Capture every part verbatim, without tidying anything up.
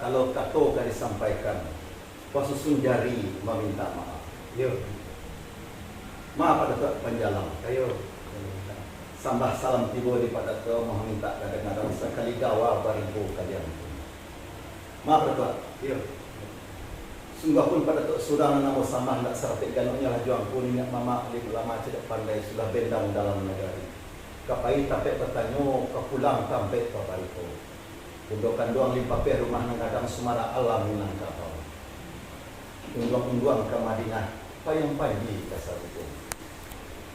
Kalau kato ka disampaikan, basusun jari mamintak maaf. Iyo. Maaf, Pak Datuak Panjalang. Iyo. Sambah salam tibo di Pak Datuak, mamintak kadangaran sakali dawa baribu kalian. Maaf, Pak Datuak. Iyo. Sungguahpun Pak Datuak surang nan ambo sambah, indak sarapik ganoknyo lah jo angku niniak mamak, alim ulama, cadiak pandai, sudah bendang dalam nagari. Ka pai tampek batanyo, ka pulang tampek baparito. Bundo kanduang limpapeh, rumah nan gadang, sumarak alam Minangkabau. Unduang-unduang ka Madinah, payuang panji ka Sarugo.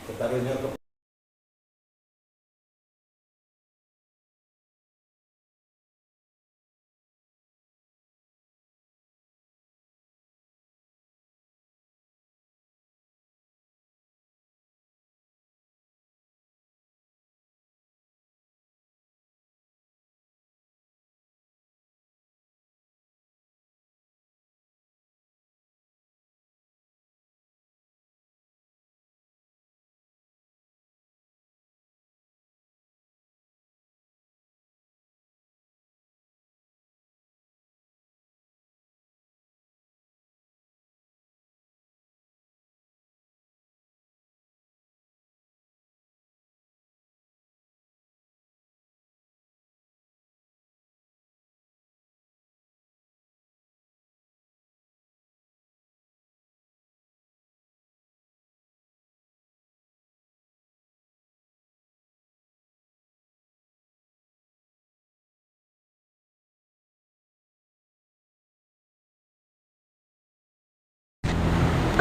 Sataruihnyo ka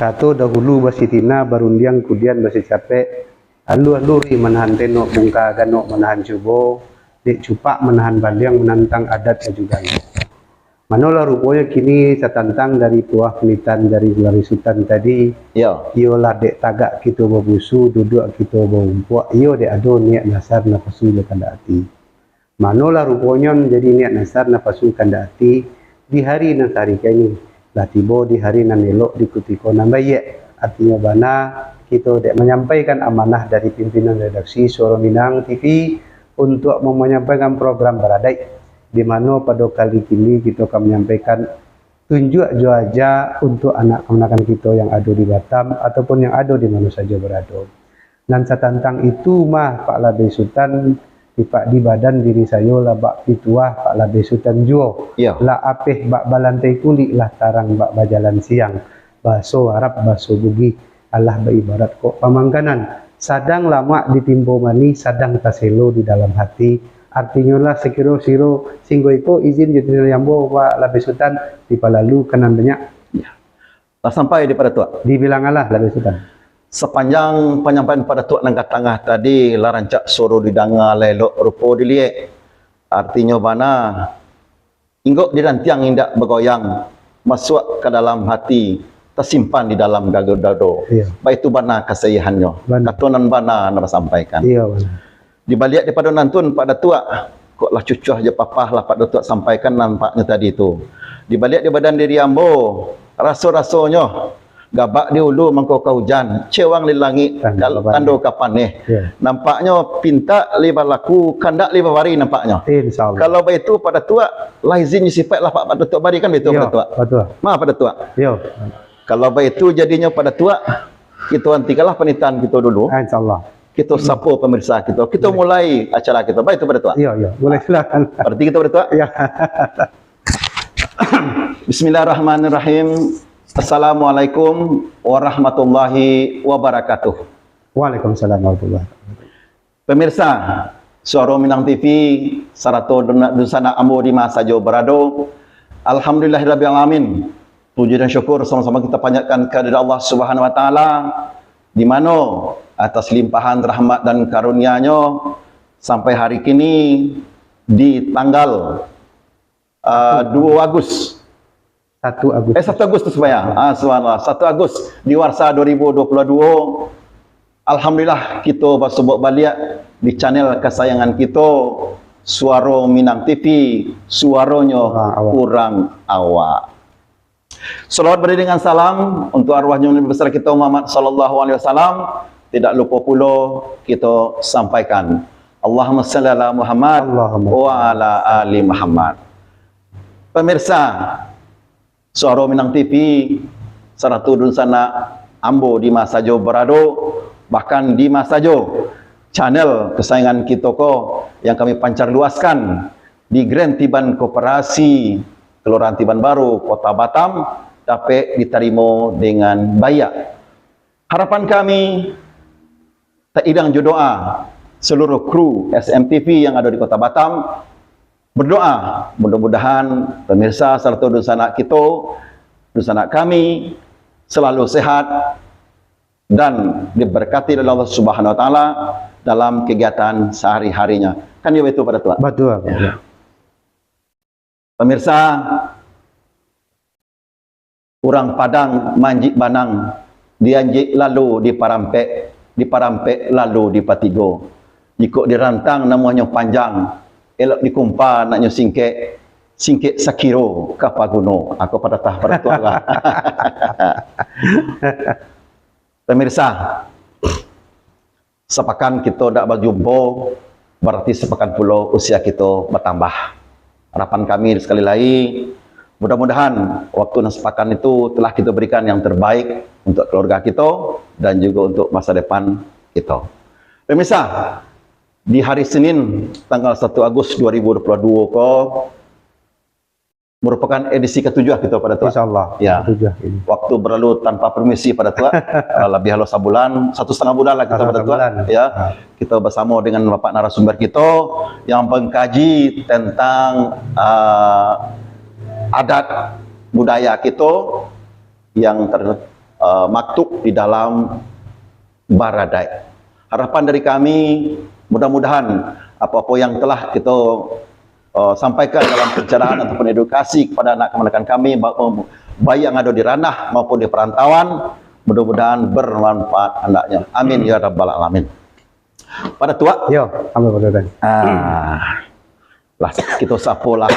Kato dahulu basitina, barundiang kudian basicapek, aluah luruih manahan tenok, bungka ganok manahan cubo, dek cupak manahan baliang, manantang adat ka jugango. Manolah ruponyo kini satantang dari tuah panitahan dari Labe Sutan tadi, Iyo. iyolah dek tagak kito babusu, duduak kito baumpuak, iyo dek ado niat nasar napasu jo kandak ati. Manolah ruponyo manjadi niat nasar napasu kandak ati di hari nan sahari kini, lah tibo di hari nan elok di kutiko nan baiak. Artinyo bana, kito dek manyampaikan amanah dari pimpinan redaksi Suaro Minang T V untuak manyampaikan program baradaik, di mano pado kali kini kito ka manyampaikan tunjuak jo aja untuak anak kamanakan kito yang ado di Batam ataupun yang ado di mano sajo barado. Nan satantang itu mah, Pak Labe Sutan, tipak di badan diri sayo lah bak pituah Pak Labe Sutan juo. Iyo. Lah apeh bak balantai kulik, lah tarang bak bajalan siang. Baso Arab, baso Bugih, alah baibarat kok pamangkanan. Sadang lamak ditimpo manih, sadang taselo di dalam hati. Artinyo lah, sakiro siro singgo iko izin jo tingali ambo, Pak Labe Sutan, dipalalu ka nan banyak. Iyo. Lah sampai di Pak Datuak? Dibilang alah, Labe Sutan. Sapanjang panyampaian Pak Datuak nan ka tangah tadi, lah rancak suaro didanga, lah elok rupo diliek. Artinyo bana, inggok dirantiang indak bagoyang, masuak ka dalam hati, tasimpan di dalam dado-dado. Iyo. Baitu bana kasayihannyo. Bana. Kato nan bana nan basampaikan. Iyo, bana. Di baliak daripado nantun, Pak Datuak, kok lah cucuah jo papah lah Pak Datuak sampaikan nampaknyo tadi tu. Di baliak di badan diri ambo, raso-rasonyo, gabak di ulu mangko ka ujan, cewang di langik, Tando kal-, ka paneh. tando ka paneh. Ya. Nampaknyo pintak lai balaku, kandak lai babari nampaknyo. Insya Allah. Kalau baitu, Pak Datuak, lah izin jo sipaik lah Pak, Pak Datuak barikan baitu, Iyo, Pak Datuak. Pak Datuak. Ma, Pak Datuak. Iyo. Kalau baitu jadinyo, Pak Datuak, kito antikanlah panitahan kito dulu. Ah, insya Allah. Kito sapo pamirsa kito. Kito Boleh. mulai acara kito. Baitu, Pak Datuak. Iyo, iyo. Boleh, silakan. Berarti kito, Pak Datuak. Iyo. Bismillahirrahmanirrahim. Assalamualaikum warahmatullahi wabarakatuh. Waalaikumsalam warahmatullahi wabarakatuh. Pemirsa, Suaro Minang T V, sarato dun-, dunsanak ambo di ma sajo barado. Alhamdulillahirabbil alamin. Puji dan syukur samo-samo kita panjatkan kehadirat Allah Subhanahu wa Taala, di mano atas limpahan rahmat dan karunia-Nyo, sampai hari kini di tanggal, ah, duo Agus. Satu Agustus. Eh, satu Agustus, Pak, ya? Ah, subhanallah. Satu Agus di warsa dua ribu dua puluh dua. Alhamdulillah, kita basobok baliak di channel kesayangan kita, Suaro Minang T V, suaronyo Urang awak. urang awak. Salawat beriringan salam untuk arwahnya Nabi besar kita Muhammad sallallahu alaihi wasallam. Tidak lupa pula kita sampaikan, Allahumma salli ala Muhammad Allahumma wa ala ali Muhammad. Pemirsa, Suaro Minang T V, sarato dunsanak ambo di ma sajo barado, bahkan di ma sajo channel kesayangan kito ko yang kami pancar luaskan di Grand Tiban Koperasi, Kelurahan Tiban Baru, Kota Batam, dapek ditarimo dengan baiak. Harapan kami, taidang jo doa, seluruh kru S M T V yang ado di Kota Batam, berdoa, mudah-mudahan pemirsa sarato dunsanak kito, dunsanak kami, selalu sehat dan diberkati oleh Allah Subhanahu Wa Taala dalam kegiatan sehari-harinya. Kan iyo itu, Pak Datuak? Batua, Pak. Ya. Pemirsa, urang Padang manjik banang, dianjik lalu diparampek, diparampek lalu dipatigo. Jikok dirantang namuahnyo panjang, elok dikumpa naknyo singkek, singkek sakiro ka paguno. Ako padatah Pak Datuak lah. Pemirsa, sapakan kito dak bajumpo, bararti sapakan pulo usia kito batambah. Harapan kami sakali lai, mudah-mudahan waktu nan sapakan itu telah kito berikan yang terbaik untuk keluarga kito dan juga untuk masa depan kito. Pemirsa, di hari Senin tanggal satu Agustus dua ribu dua puluh dua ko, merupakan edisi ketujuh kito, Pak Datuak. Insyaallah, ya. Ketujuh ini. Waktu berlalu tanpa permisi, Pak Datuak. Ah, lebih halus sabulan, satu setengah bulan lah kito, Pak Datuak. Satu setengah bulan. Ya. Ah. Kito bersama dengan Bapak narasumber kito yang mengkaji tentang, ah, adat budaya kito yang ter-, ah, maktub di dalam baradaik. Harapan dari kami, mudah-mudahan apa-apa yang telah kito, eh, sampaikan dalam pencerahan ataupun edukasi kepada anak kamanakan kami, ba-, baik yang ada di ranah maupun di perantauan, mudah-mudahan bermanfaat andaknya. Amin ya rabbal alamin. Pak Datuak. Yo, ambo Pak Datuak. Ah, lah, kito sapolah,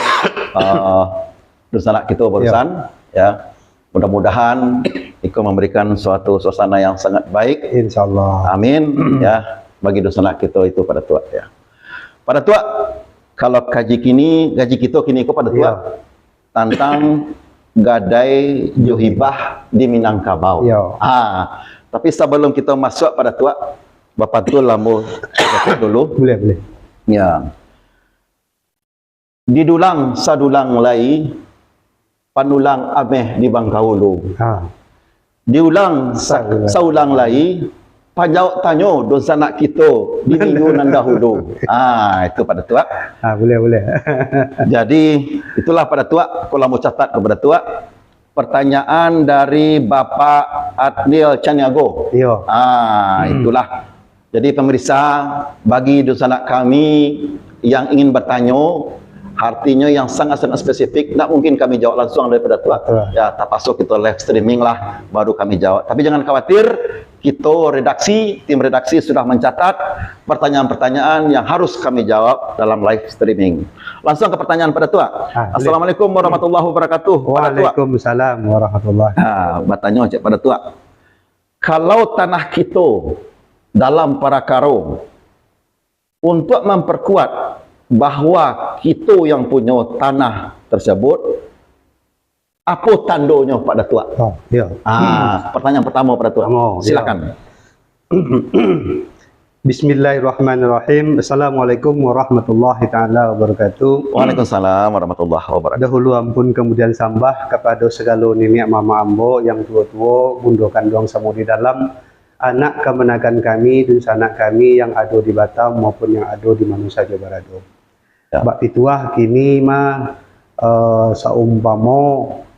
eh, dunsanak kito barusan, ya. Mudah-mudahan iko memberikan suatu suasana yang sangat baik. Insyaallah. Amin. Ya, bagi dunsanak kito itu, Pak Datuak, ya. Pak Datuak, kalau kaji kini, kaji kito kini ko, Pak Datuak, tantang gadai jo hibah di Minangkabau. Yo. Ah, tapi sabalum kito masuak, Pak Datuak, bapantul ambo dulu. Boleh, boleh. Ya. Didulang sadulang lai, panulang ameh di Bangkaulu. Ha. Diulang sa-, saulang lai, panjawab tanyo dunsanak kito di minggu nan dahulu. Ah, itu Pak Datuak. Ah, boleh, boleh. Jadi, itulah Pak Datuak, aku lah mau catat kepada Tuak. Pertanyaan dari Bapak Adnil Caniago. Iyo. Ah, itulah. Jadi, pemirsa, bagi dunsanak kami yang ingin bertanyo, artinyo yang sangat-sangat spesifik, ndak mungkin kami jawab langsung daripada Tuak. Betul. Ya, terpaksa kita live streaming lah, baru kami jawab. Tapi jangan khawatir, kita redaksi, tim redaksi sudah mencatat pertanyaan-pertanyaan yang harus kami jawab dalam live streaming. Langsung ke pertanyaan pada Tuak. Ah, boleh. Assalamualaikum warahmatullahi wabarakatuh. Pada Tuak. Waalaikumsalam warahmatullahi wabarakatuh. Ah, bertanya cek pada Tuak. Kalau tanah kito dalam parakaro untuk memperkuat bahwa kito yang punyo tanah tersebut, apo tandonyo, Pak Datuak? Oh, ya. Ah, pertanyaan pertama, Pak Datuak. Pertama, ya. Silakan. Bismillahirrahmanirrahim. Assalamualaikum warahmatullahi taala wabarakatuh. Waalaikumsalam warahmatullahi wabarakatuh. Dahulu ampun, kemudian sambah kepada segala niniak mamak ambo yang tuo-tuo, bundo kanduang samo di dalam, anak kamanakan kami, dunsanak kami yang ado di Batam maupun yang ado di mano sajo barado. Ya. Bak pituah kini mah, eh, saumpamo,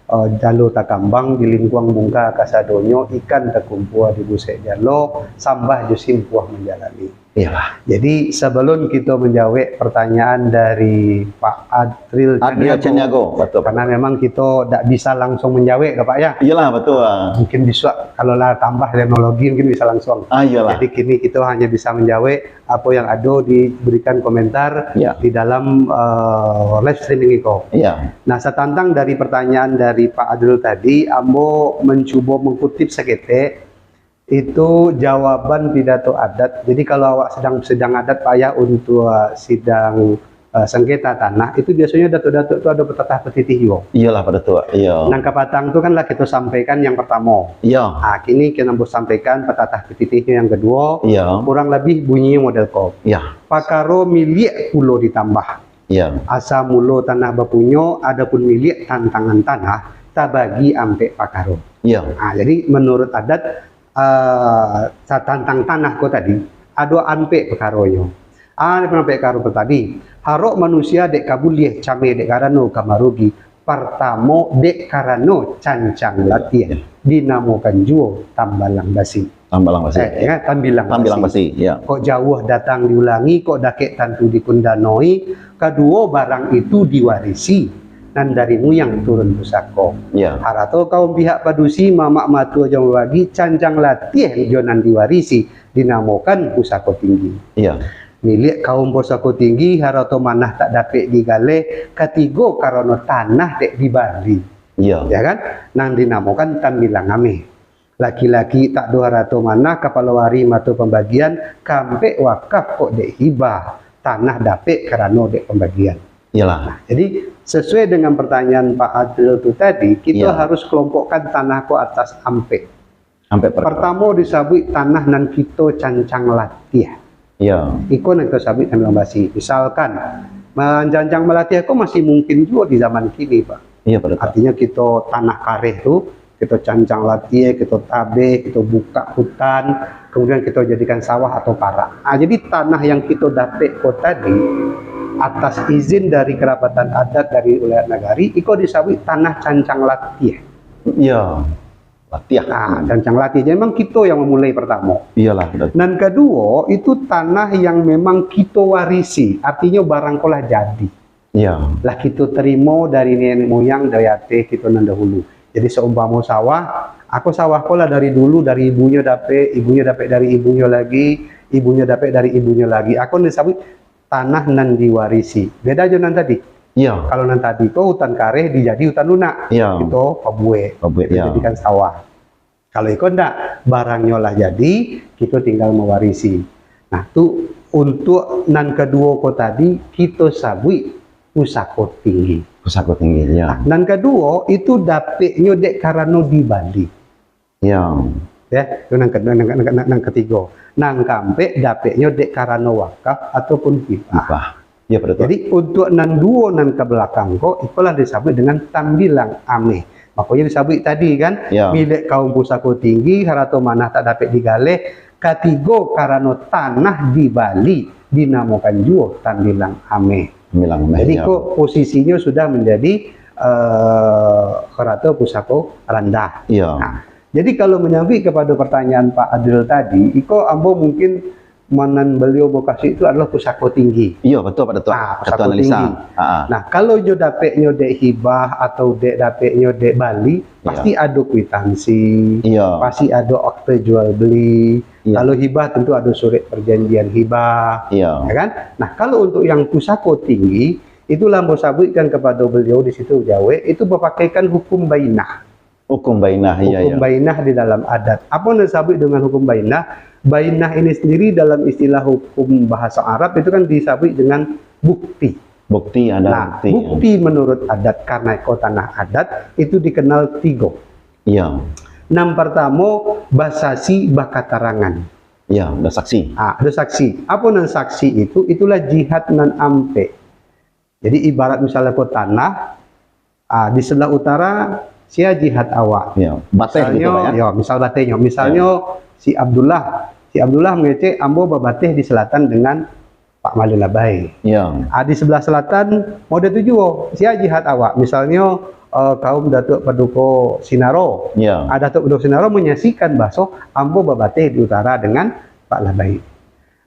eh, jalo takambang di lingkuang bungka kasadonyo, ikan takumpua di busek jalo, sambah jo simpuah manjalani. Iyalah. Jadi, sabalun kito manjawek pertanyaan dari Pak Adril Adril Caniago, Caniago, betul, karena betul. Memang kito dak bisa langsung manjawek, ka Pak, ya? Iyalah, betul. Mungkin bisuak, kalau lah tambah teknologi, mungkin bisa langsung. Ah, iyalah. Jadi, kini kito hanya bisa manjawek apo yang ado diberikan komentar, ya, di dalam, eh, live streaming iko. Ya. Nah, satantang dari pertanyaan dari Pak Adril tadi, ambo mencubo mengutip saketek, itu jawaban pidato adat. Jadi, kalau awak sedang sidang adat, Pak, ya, untuk sidang, eh, sengketa tanah, itu biasonyo datuak-datuak tu ado petatah petitih juo. Iyolah, Pak Datuak. Iyo. Nan kapatang tu kan lah kito sampaikan yang pertamo. Iyo. Ah, kini kito ambo sampaikan petatah petitihnyo yang kaduo. Iyo. Kurang labiah bunyinyo model ko. Iyo. Pakaro miliak pulo ditambah. Iyo. Asa mulo tanah bapunyo, adopun miliak tantangan tanah tabagi ampek pakaro. Iyo. Ah, jadi menurut adat, ah, sa-, tantang tanah ko tadi, ado ampek pakaronyo. Ah, ampek pakaro ko tadi, harok manusia dek ka buliah, cameh dek karano ka marugi, partamo dek karano cancang latiah, dinamokan juo tambalang basi. Tambalang basi. Eh, ya, tambilang basi. Tambilang basi, ya. Kok jauah datang diulangi, kok dakek tantu dikundanoi, kaduo barang itu diwarisi, nan dari muyang turun pusako. Ya. Harato kaum pihak padusi, mamak matua jo mambagi, cancang latiah jo nan diwarisi, dinamokan pusako tinggi. Ya. Miliak kaum pusako tinggi, harato manah tak dapek digaleh, katigo karano tanah dek dibali. Ya. Ya kan? Nan dinamokan tambilang ameh. Laki-laki tak ado harato manah, kapalo wari mato pambagian, ka ampek wakaf kok dek hibah, tanah dapek karano dek pambagian. Iyolah. Nah, jadi sesuai dengan pertanyaan Pak Adil tu tadi, kita Iya. harus kelompokkan tanah ko atas ampek. Ampek perkara. Pertamo disabuik tanah nan kito cancang latiah. Iya. Iko nan kito sabuik tambilang basi. Misalkan, mancancang malatiah ko masih mungkin juo di zaman kini, Pak. Iya, Pak Dokter. Artinya kito tanah kareh tu, kito cancang latiah, kito tabeh, kito buka hutan, kemudian kito jadikan sawah atau parak. Ah, jadi tanah yang kito dapek ko tadi, atas izin dari kerapatan adat dari ulayat nagari, iko disabuik tanah cancang latiah. Iya. Latiah. Ah, cancang latiah. Jadi memang kito yang memulai pertamo. Iyalah, Dokter. Nan kaduo, itu tanah yang memang kito warisi, artinyo barang ko lah jadi. Iya. Lah kito tarimo dari nenek moyang, dari ateh kito nan dahulu. Jadi seumpamo sawah, ako sawah ko lah dari dulu, dari ibunyo dapek, ibunyo dapek dari ibunyo lagi, ibunyo dapek dari ibunyo lagi. Ako nan disabuik tanah nan diwarisi. Beda jo nan tadi. Iya. Kalau nan tadi ko hutan kareh dijadi hutan lunak. Iya. Kito pabuek. Pabuek, Kito iya. jadikan sawah. Kalau iko ndak, barangnyo lah jadi, kito tinggal mawarisi. Nah, tu untuk nan kaduo ko tadi, kito sabuik pusako tinggi. Pusako tinggi, ya. Nah, nan kaduo, itu dapeknyo dek karano dibali. Ya. Ya, itu nan ke-, nan, nan, nan, nan katigo. Nan kaampek, dapeknyo dek karano wakaf ataupun hibah. Hibah. Ya, betul. Jadi, untuk nan duo nan ka balakang ko, ikolah disabuik dengan tambilang ameh. Makonyo disabuik tadi kan, Ya. milik kaum pusako tinggi, harato manah tak dapek digaleh, katigo karano tanah dibali, dinamokan juo tambilang ameh. Tambilang ameh, Jadi, ya. ko posisinyo sudah menjadi, eh, harato pusako randah. Ya. Nah, jadi, kalau menyambung kepada pertanyaan Pak Adil tadi, iko ambo mungkin manan beliau Bokasi itu adalah pusako tinggi. Iya, betul, Pak Datuk. Ah, Ketua pusako analisa. tinggi. Ha, ha. Nah, kalau nyo dapeknyo dek hibah atau dek dapeknyo dek bali, Iya. pasti ado kwitansi, Iya. pasti ado akte jual beli. Iya. Kalau hibah tentu ado surat perjanjian hibah, Iya. ya kan? Nah, kalau untuk yang pusako tinggi, itulah ambo sabuikkan kepada beliau di situ jawek, itu bapakaikan hukum bainah. Hukum bainah, iya, Hukum iya. bainah di dalam adat. Apa yang disebut dengan hukum bainah? Bainah ini sendiri dalam istilah hukum bahasa Arab itu kan disebut dengan bukti. Bukti, ada Nah, bukti, ya. bukti menurut adat, karena iko tanah adat, itu dikenal tigo. Iya. Nan pertamo, basasi bakatarangan. Iya, ada saksi. Ah, ada saksi. Apa nan saksi itu? Itulah jihad nan ampek. Jadi, ibarat misalnya ko tanah, ah, di sebelah utara, sia jihad awak. Ya, bateh gitu, Misalnyo, Pak, ya? ya, misal batehnyo. Misalnyo, Ya. si Abdullah. Si Abdullah mengecek, "Ambo babateh di selatan dengan Pak Malin Labai." Ya. Ah, di sebelah selatan, model tu juo. Sia jihad awak. Misalnyo, eh, kaum Datuk Paduko Sinaro. Ya. Ah, Datuk Paduko Sinaro menyaksikan bahaso, "Ambo babateh di utara dengan Pak Labai."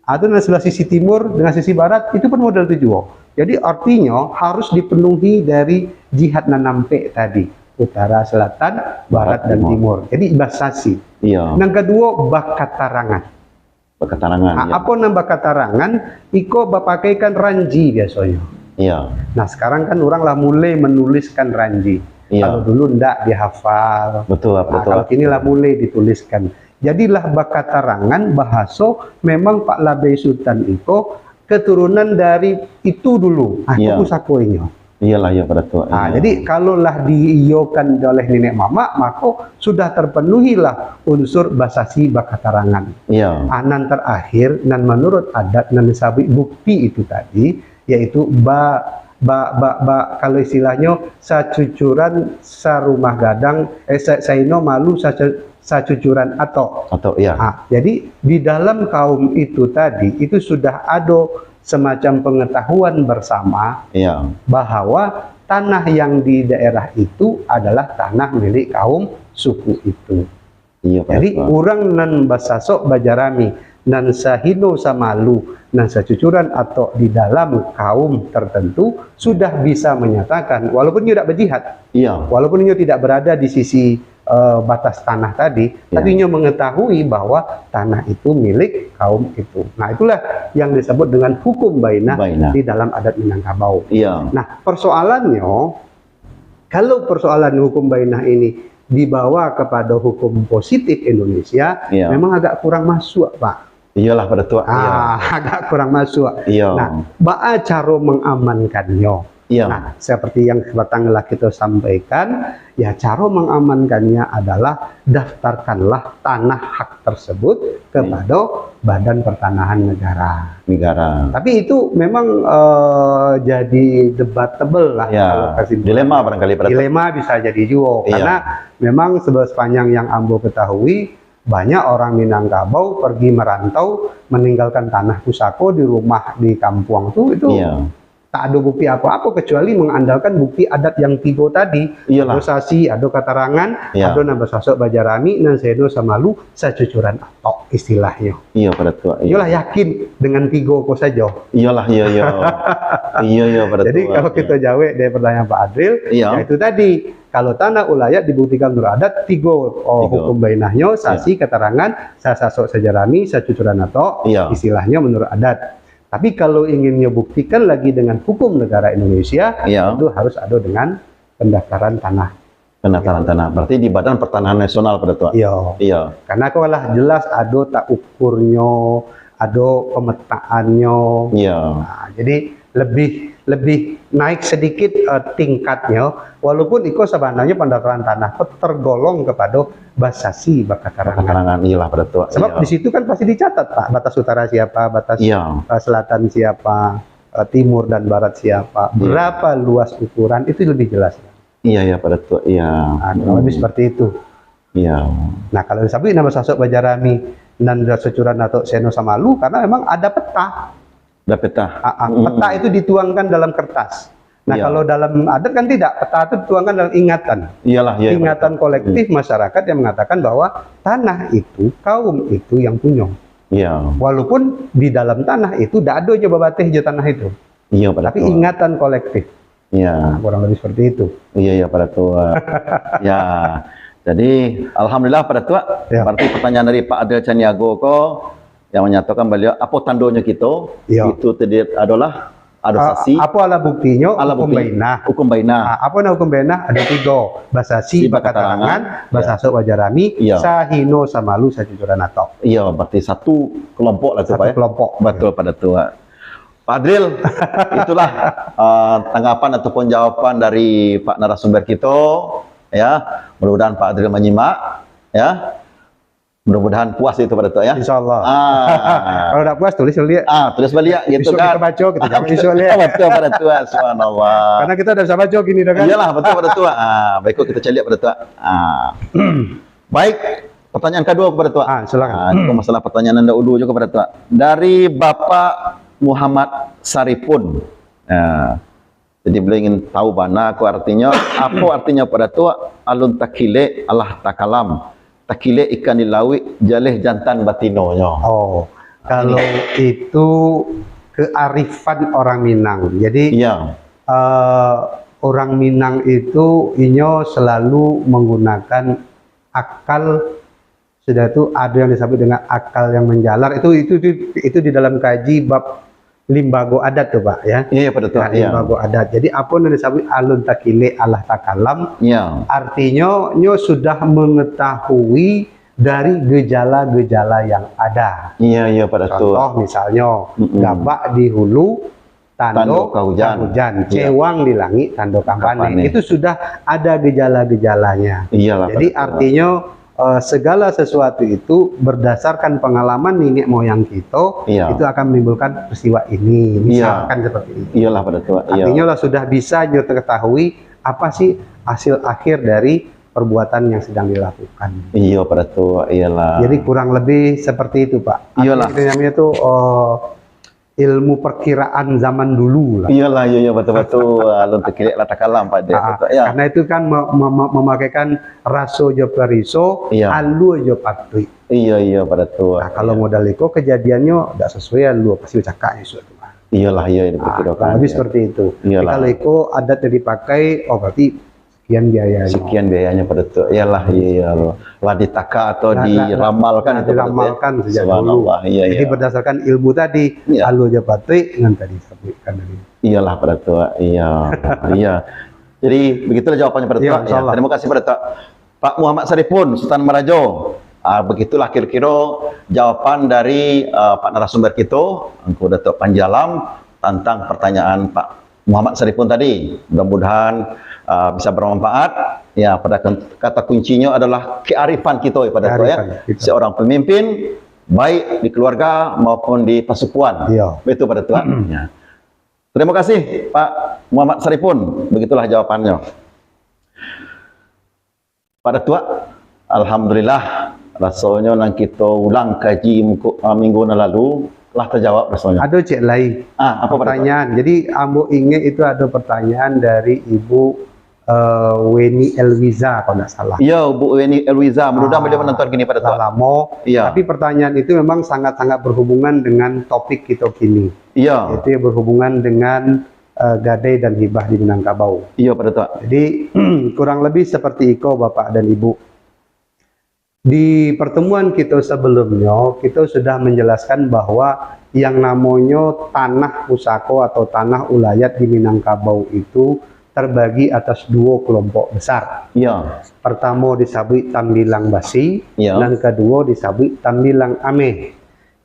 Atau dari sebelah sisi timur dengan sisi barat, itu pun model tu juo. Jadi, artinyo harus dipenuhi dari jihad nan ampek tadi, utara, selatan, barat, Barat, dan timur. timur. Jadi, basasi. Iya. Nan kaduo, bakatarangan. Bakatarangan, Ha, iya. apa nan bakatarangan, iko bapakaikan ranji biasonyo. Iya. Nah, sekarang kan urang lah mulai menuliskan ranji. Iya. Kalau dulu ndak dihafal. Betul, Nah, betul. kalau kini lah mulai dituliskan. Jadilah bakatarangan bahaso memang Pak Labai Sutan iko keturunan dari itu dulu. Ah, itu Ya. pusako inyo. Iyolah, iyo, Pak Datuak. Ah, Iyo. jadi kalau lah diiyokan oleh nenek mamak, mako sudah terpenuhilah unsur basasi bakatarangan. Iyo. Ah, nan terakhir, nan menurut adat, nan disebut bukti itu tadi, yaitu ba-, ba-, ba-, ba-, kalau istilahnyo, sacucuran sarumah gadang, eh, sa-, saino malu sacu-, sacucuran atok. Atok, ya. Ah, jadi di dalam kaum itu tadi, itu sudah ado semacam pengetahuan bersama Ya. bahwa tanah yang di daerah itu adalah tanah milik kaum suku itu. Iyo, Pak Jadi, Datuak. urang nan basasok bajarami, nan sahino samalu, nan sacucuran atok di dalam kaum tertentu, sudah bisa menyatakan, walaupun inyo tidak berjihad, Iyo. walaupun inyo tidak berada di sisi, eh, batas tanah tadi, Ya. tapi inyo mengetahui bahwa tanah itu milik kaum itu. Nah, itulah yang disebut dengan hukum bainah Bainah. di dalam adat Minangkabau. Iyo. Nah, persoalannyo, kalau persoalan hukum bainah ini dibawa kepada hukum positif Indonesia, Iya. memang agak kurang masuk, Pak. Iyolah, Pak Datuak. Iya. Ah, agak kurang masuk. Iya. Nah, baa caro mengamankannya? Iya. Nah, seperti yang petang lah kita sampaikan, ya, caro mengamankannya adalah daftarkanlah tanah hak tersebut kepada Badan Pertanahan Negara. Negara. Tapi itu memang, eh, jadi debatable lah Ya, kalau kesimpulannya. dilema barangkali, Pak Datuak. Dilema bisa jadi juga, Iya. karena memang sebe-, sepanjang yang ambo ketahui, banyak orang Minangkabau pergi merantau, meninggalkan tanah pusako di rumah, di kampuang tu, itu Iya. tak ada bukti apa-apa kecuali mengandalkan bukti adat yang tigo tadi. Iyalah. Ado sasi, ado katarangan, Iya. ado nan basasok bajarami, nan seno samalu, sacucuran atok istilahnyo. Iya, Pak Datuak, iya. Iyolah, yakin dengan tigo ko sajo. Iyalah, iya, iya. Iya, iya, Pak Jadi, Datuak, kalau iya. kita jawab dari pertanyaan Pak Adril, Iya. ya itu tadi, kalau tanah ulayat dibuktikan menurut adat, tigo, oh, Tigo. hukum bainahnyo, Iya. sasi, katarangan, sasasok sajarami, sacucuran atok, Iya. istilahnyo menurut adat. Tapi kalau inginnyo buktikan lagi dengan hukum negara Indonesia, Iya. itu harus ado dengan pendaftaran tanah. Pendaftaran Iya. tanah. Berarti di Badan Pertanahan Nasional, Pak Datuak? Iya. Iya. Karena ko lah jelas ado tak ukurnyo, ado pemetaannyo. Iya. Nah, jadi lebih, lebih naik sedikit, eh, tingkatnyo, walaupun iko sebenarnya pendaftaran tanah ko tergolong kepada basasi bakatarangan. Bakatarangan, iyalah, Pak Datuak. Sebab Iya. di situ kan pasti dicatat, Pak, batas utara siapa, batas, Iya. eh, selatan siapa, eh, timur dan barat siapa, Iya. berapa luas ukuran, itu lebih jelas. Iya, iya, Pak Datuak, iya. Ah, kurang lebih Hmm. seperti itu. Iya. Nah, kalau disabuik nan basasok bajarami, nan sacucuran atok seno samalu, karena memang ada peta. Ada peta. Ah, ah, Hmm. peta itu dituangkan dalam kertas. Nah, Iya. kalau dalam adat kan tidak, peta itu dituangkan dalam ingatan. Iyalah, iya, Ingatan Pak Datuak. kolektif Hmm. masyarakat yang mengatakan bahwa tanah itu, kaum itu yang punya. Iya. Walaupun di dalam tanah itu tidak ada jo babateh jo tanah itu. Iya, Pak Tapi Datuak. ingatan kolektif. Iya. Nah, kurang lebih seperti itu. Iya, iya, Pak Datuak. Ya. Jadi, alhamdulillah, Pak Datuak. Ya. Berarti pertanyaan dari Pak Adel Caniago ko yang menyatakan beliau, apa tandanya kita? Ya. Itu tadi adalah ada Ah, sasi. apa alah buktinyo? Alah Hukum bukti. bainah. Hukum bainah. Ah, apa nah hukum bainah? Ada tiga. Basasi, Si bakatarangan, bakatarangan, ya. basasok bajarami, Ya. sahino samalu sacucuran atok. Iya, berarti satu kelompok lah tu, Satu Pak, ya? kelompok. Betul, Pak Datuak. Pak Adril, itulah, uh, tanggapan ataupun jawapan dari Pak narasumber kita, ya. Mudah-mudahan Pak Adril menyimak, ya. Mudah-mudahan puas itu, Pak Datuak, ya. Insya Allah. Ah. Kalau tak puas, tulis balik. Ah, tulis balik, gitu Besok kan. kita baca, kita jawab besok balik. Betul, Pak Datuak. Subhanallah. Karena kita dah bisa baca gini dah kan. Iyalah, betul, Pak Datuak. Ah, baik, kita cari, Pak Datuak. Ah. Baik, pertanyaan kedua kepada Tuak. Ah, silakan. Ah, itu masalah pertanyaan nan dahulu juga kepada Tuak. Dari Bapak Muhammad Saripun. Ah, jadi beliau ingin tahu bana ko artinyo, apa artinyo pada Tuak, alun takilek alah takalam, takilek ikan di lauik, jaleh jantan batinonyo. Oh, kalau itu kearifan orang Minang. Jadi, Iya. eh, orang Minang itu inyo selalu menggunakan akal, sudah tu ada yang disebut dengan akal yang menjalar. Itu, itu, itu, itu di dalam kaji bab limbago adat tu, Pak, ya. Iya, iya, Pak Datuak, Nah, iya. limbago adat. Jadi, apa yang disebut alun takilek alah takalam? Iya. Artinyo, nyo sudah mengetahui dari gejala-gejala yang ada. Iya, iya, Pak Datuk. Contoh misalnya, Mm-mm. gabak di hulu, tando, tando kahujan. Kahujan. Iya. Cewang di langit, tando kapanek. Kapanek. Itu sudah ada gejala-gejalanya. Iyalah, Pak Datuk. Jadi artinya, eh, segala sesuatu itu berdasarkan pengalaman nenek moyang kita, iya, itu akan menimbulkan peristiwa ini. Iya. Misalkan seperti ini. Iyalah, Pak Datuk. Iya. Artinya lah sudah bisa nyo ketahui apa sih hasil akhir dari perbuatan yang sedang dilakukan. Iya, Pak Datuk. Iyalah. Jadi kurang lebih seperti itu, Pak. Iyalah. Artinya itu namanya tuh, eh, ilmu perkiraan zaman dulu lah. Iyalah, iya, iya, betul-betul. Alun takilek lah takalam, Pak Dek. Ah, betul, ya. Karena itu kan me-, me-, me-, memakaikan raso jo pariso, iya, alua jo patuik. Iya, iya, Pak Datuk. Nah, kalau modal iko kejadiannyo ndak sesuai alua, pasti bacakak isuak tu, Pak. Iyalah, iya, iya, ah, betul, kurang lebih seperti itu. Iyalah. Jadi, kalau iko adat yang dipakai, oh, berarti sekian biayanya. Sekian biayanya, Pak Datuk. Iyalah, iya, iya. Lah ditaka atau lah, lah, lah, diramalkan lah itu, Pak Datuk, ya? Diramalkan sejak dulu. Subhanallah, iya, iya. Jadi, berdasarkan ilmu tadi, iya, alua jo patuik, nan tadi sampaikan tadi. Iyalah, Pak Datuk. Iya, iya. Jadi, begitulah jawabannya, Pak Datuk. Iya, ya, insya Allah. Terima kasih, Pak Datuk. Pak Muhammad Saripun, Sutan Marajo. Ah, begitulah kira-kira jawaban dari, ah, Pak narasumber kita, Angku Datuk Panji Alam, tentang pertanyaan Pak Muhammad Saripun tadi. Mudah-mudahan, ah, bisa bermanfaat. Ya, pada kun-, kata kuncinya adalah kearifan kita, ya, Pak Datuk, ya. Kearifan kita. Seorang pemimpin, baik di keluarga maupun di pasukuan. Iya. Betul, Pak Datuk. Ya. Terima kasih, Pak Muhammad Saripun. Begitulah jawabannya. Pak Datuk, alhamdulillah, rasonyo nan kito ulang kaji muko-, ah, minggu nan lalu, lah tajawab rasonyo. Ado cek lai. Ah, apa, Pak Datuk? Pertanyaan. Jadi, ambo ingat itu ado pertanyaan dari Ibu, eh, Weni Elwiza, kalau ndak salah. Iya, Bu Weni Elwiza. Mudah-mudahan, ah, beliau menonton kini, Pak Datuk. Lah lamo. Iya. Tapi pertanyaan itu memang sangat-sangat berhubungan dengan topik kita kini. Iya. Itu yang berhubungan dengan, eh, gadai dan hibah di Minangkabau. Iya, Pak Datuk. Jadi, kurang lebih seperti iko, Bapak dan Ibu. Di pertemuan kita sebelumnya, kita sudah menjelaskan bahwa yang namonyo tanah pusako atau tanah ulayat di Minangkabau itu terbagi atas duo kelompok besar. Iya. Pertamo disabuik Tambilang Basi, iya, nan kaduo disabuik Tambilang Ameh.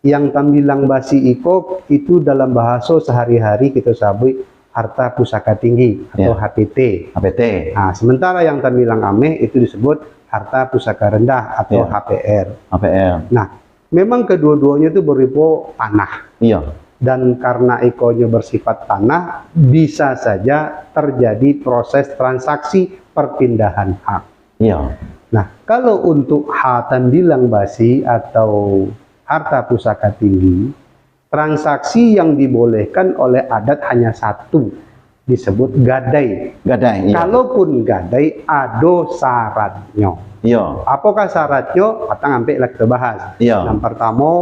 Yang Tambilang Basi iko, itu dalam bahaso sahari-hari kito sabuik harta pusaka tinggi atau, iya, H P T. H P T. Nah, sementara yang Tambilang Ameh itu disebut harta pusaka rendah atau, iya, H P R. H P R. Nah, memang kedua-duanya itu berupa tanah. Iya. Dan karena ikonyo bersifat tanah, bisa saja terjadi proses transaksi perpindahan hak. Iya. Nah, kalau untuk ha-, Tambilang Basi atau harta pusaka tinggi, transaksi yang dibolehkan oleh adat hanya satu, disebut gadai. Gadai, iya. Kalaupun gadai, ado syaratnyo. Iya. Apakah syaratnyo? Patang ampek lah kita bahas. Iya. Yang pertamo,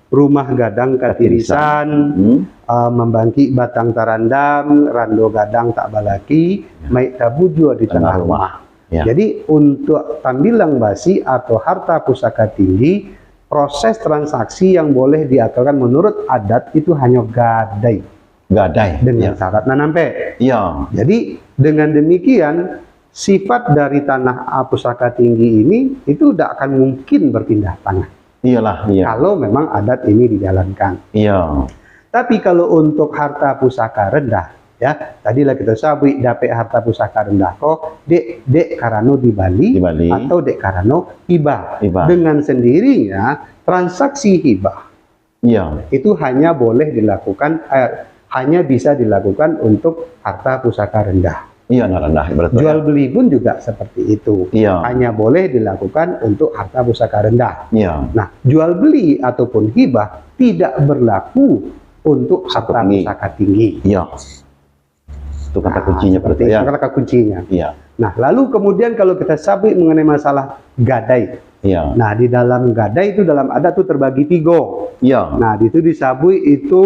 rumah gadang katirisan, katirisan. Hmm. Ah, mambangkik batang tarandam, rando gadang tak balaki, iya, maik tabujua di tangah, tangah rumah, rumah. Ya. Jadi, untuk Tambilang Basi atau harta pusaka tinggi, proses transaksi yang boleh diakalkan menurut adat itu hanya gadai. Gadai, dengan, ya, syarat nan ampek. Ya. Jadi, dengan demikian, sifat dari tanah, ah, pusaka tinggi ini, itu tidak akan mungkin berpindah tanah. Iyalah, iya. Kalau memang adat ini dijalankan. Iya. Tapi kalau untuk harta pusaka rendah, ya, tadi lah kita sabuik dapek harta pusaka rendah ko, dek, dek karano dibali, dibali, atau dek karano hibah. Hibah. Dengan sendirinya, transaksi hibah, iya, itu hanya boleh dilakukan, eh, hanya bisa dilakukan untuk harta pusaka rendah. Iya, nah, rendah, berarti. Jual beli pun juga seperti itu. Iya. Hanya boleh dilakukan untuk harta pusaka rendah. Iya. Nah, jual beli ataupun hibah tidak berlaku untuk harta pusaka tinggi. Iya. Itu kata kuncinya, nah, seperti itu, ya. Itu kata kuncinya. Iya. Nah, lalu kemudian kalau kita sabuik mengenai masalah gadai. Iya. Nah, di dalam gadai itu dalam adat tu terbagi tiga. Iya. Nah, di itu disabuik itu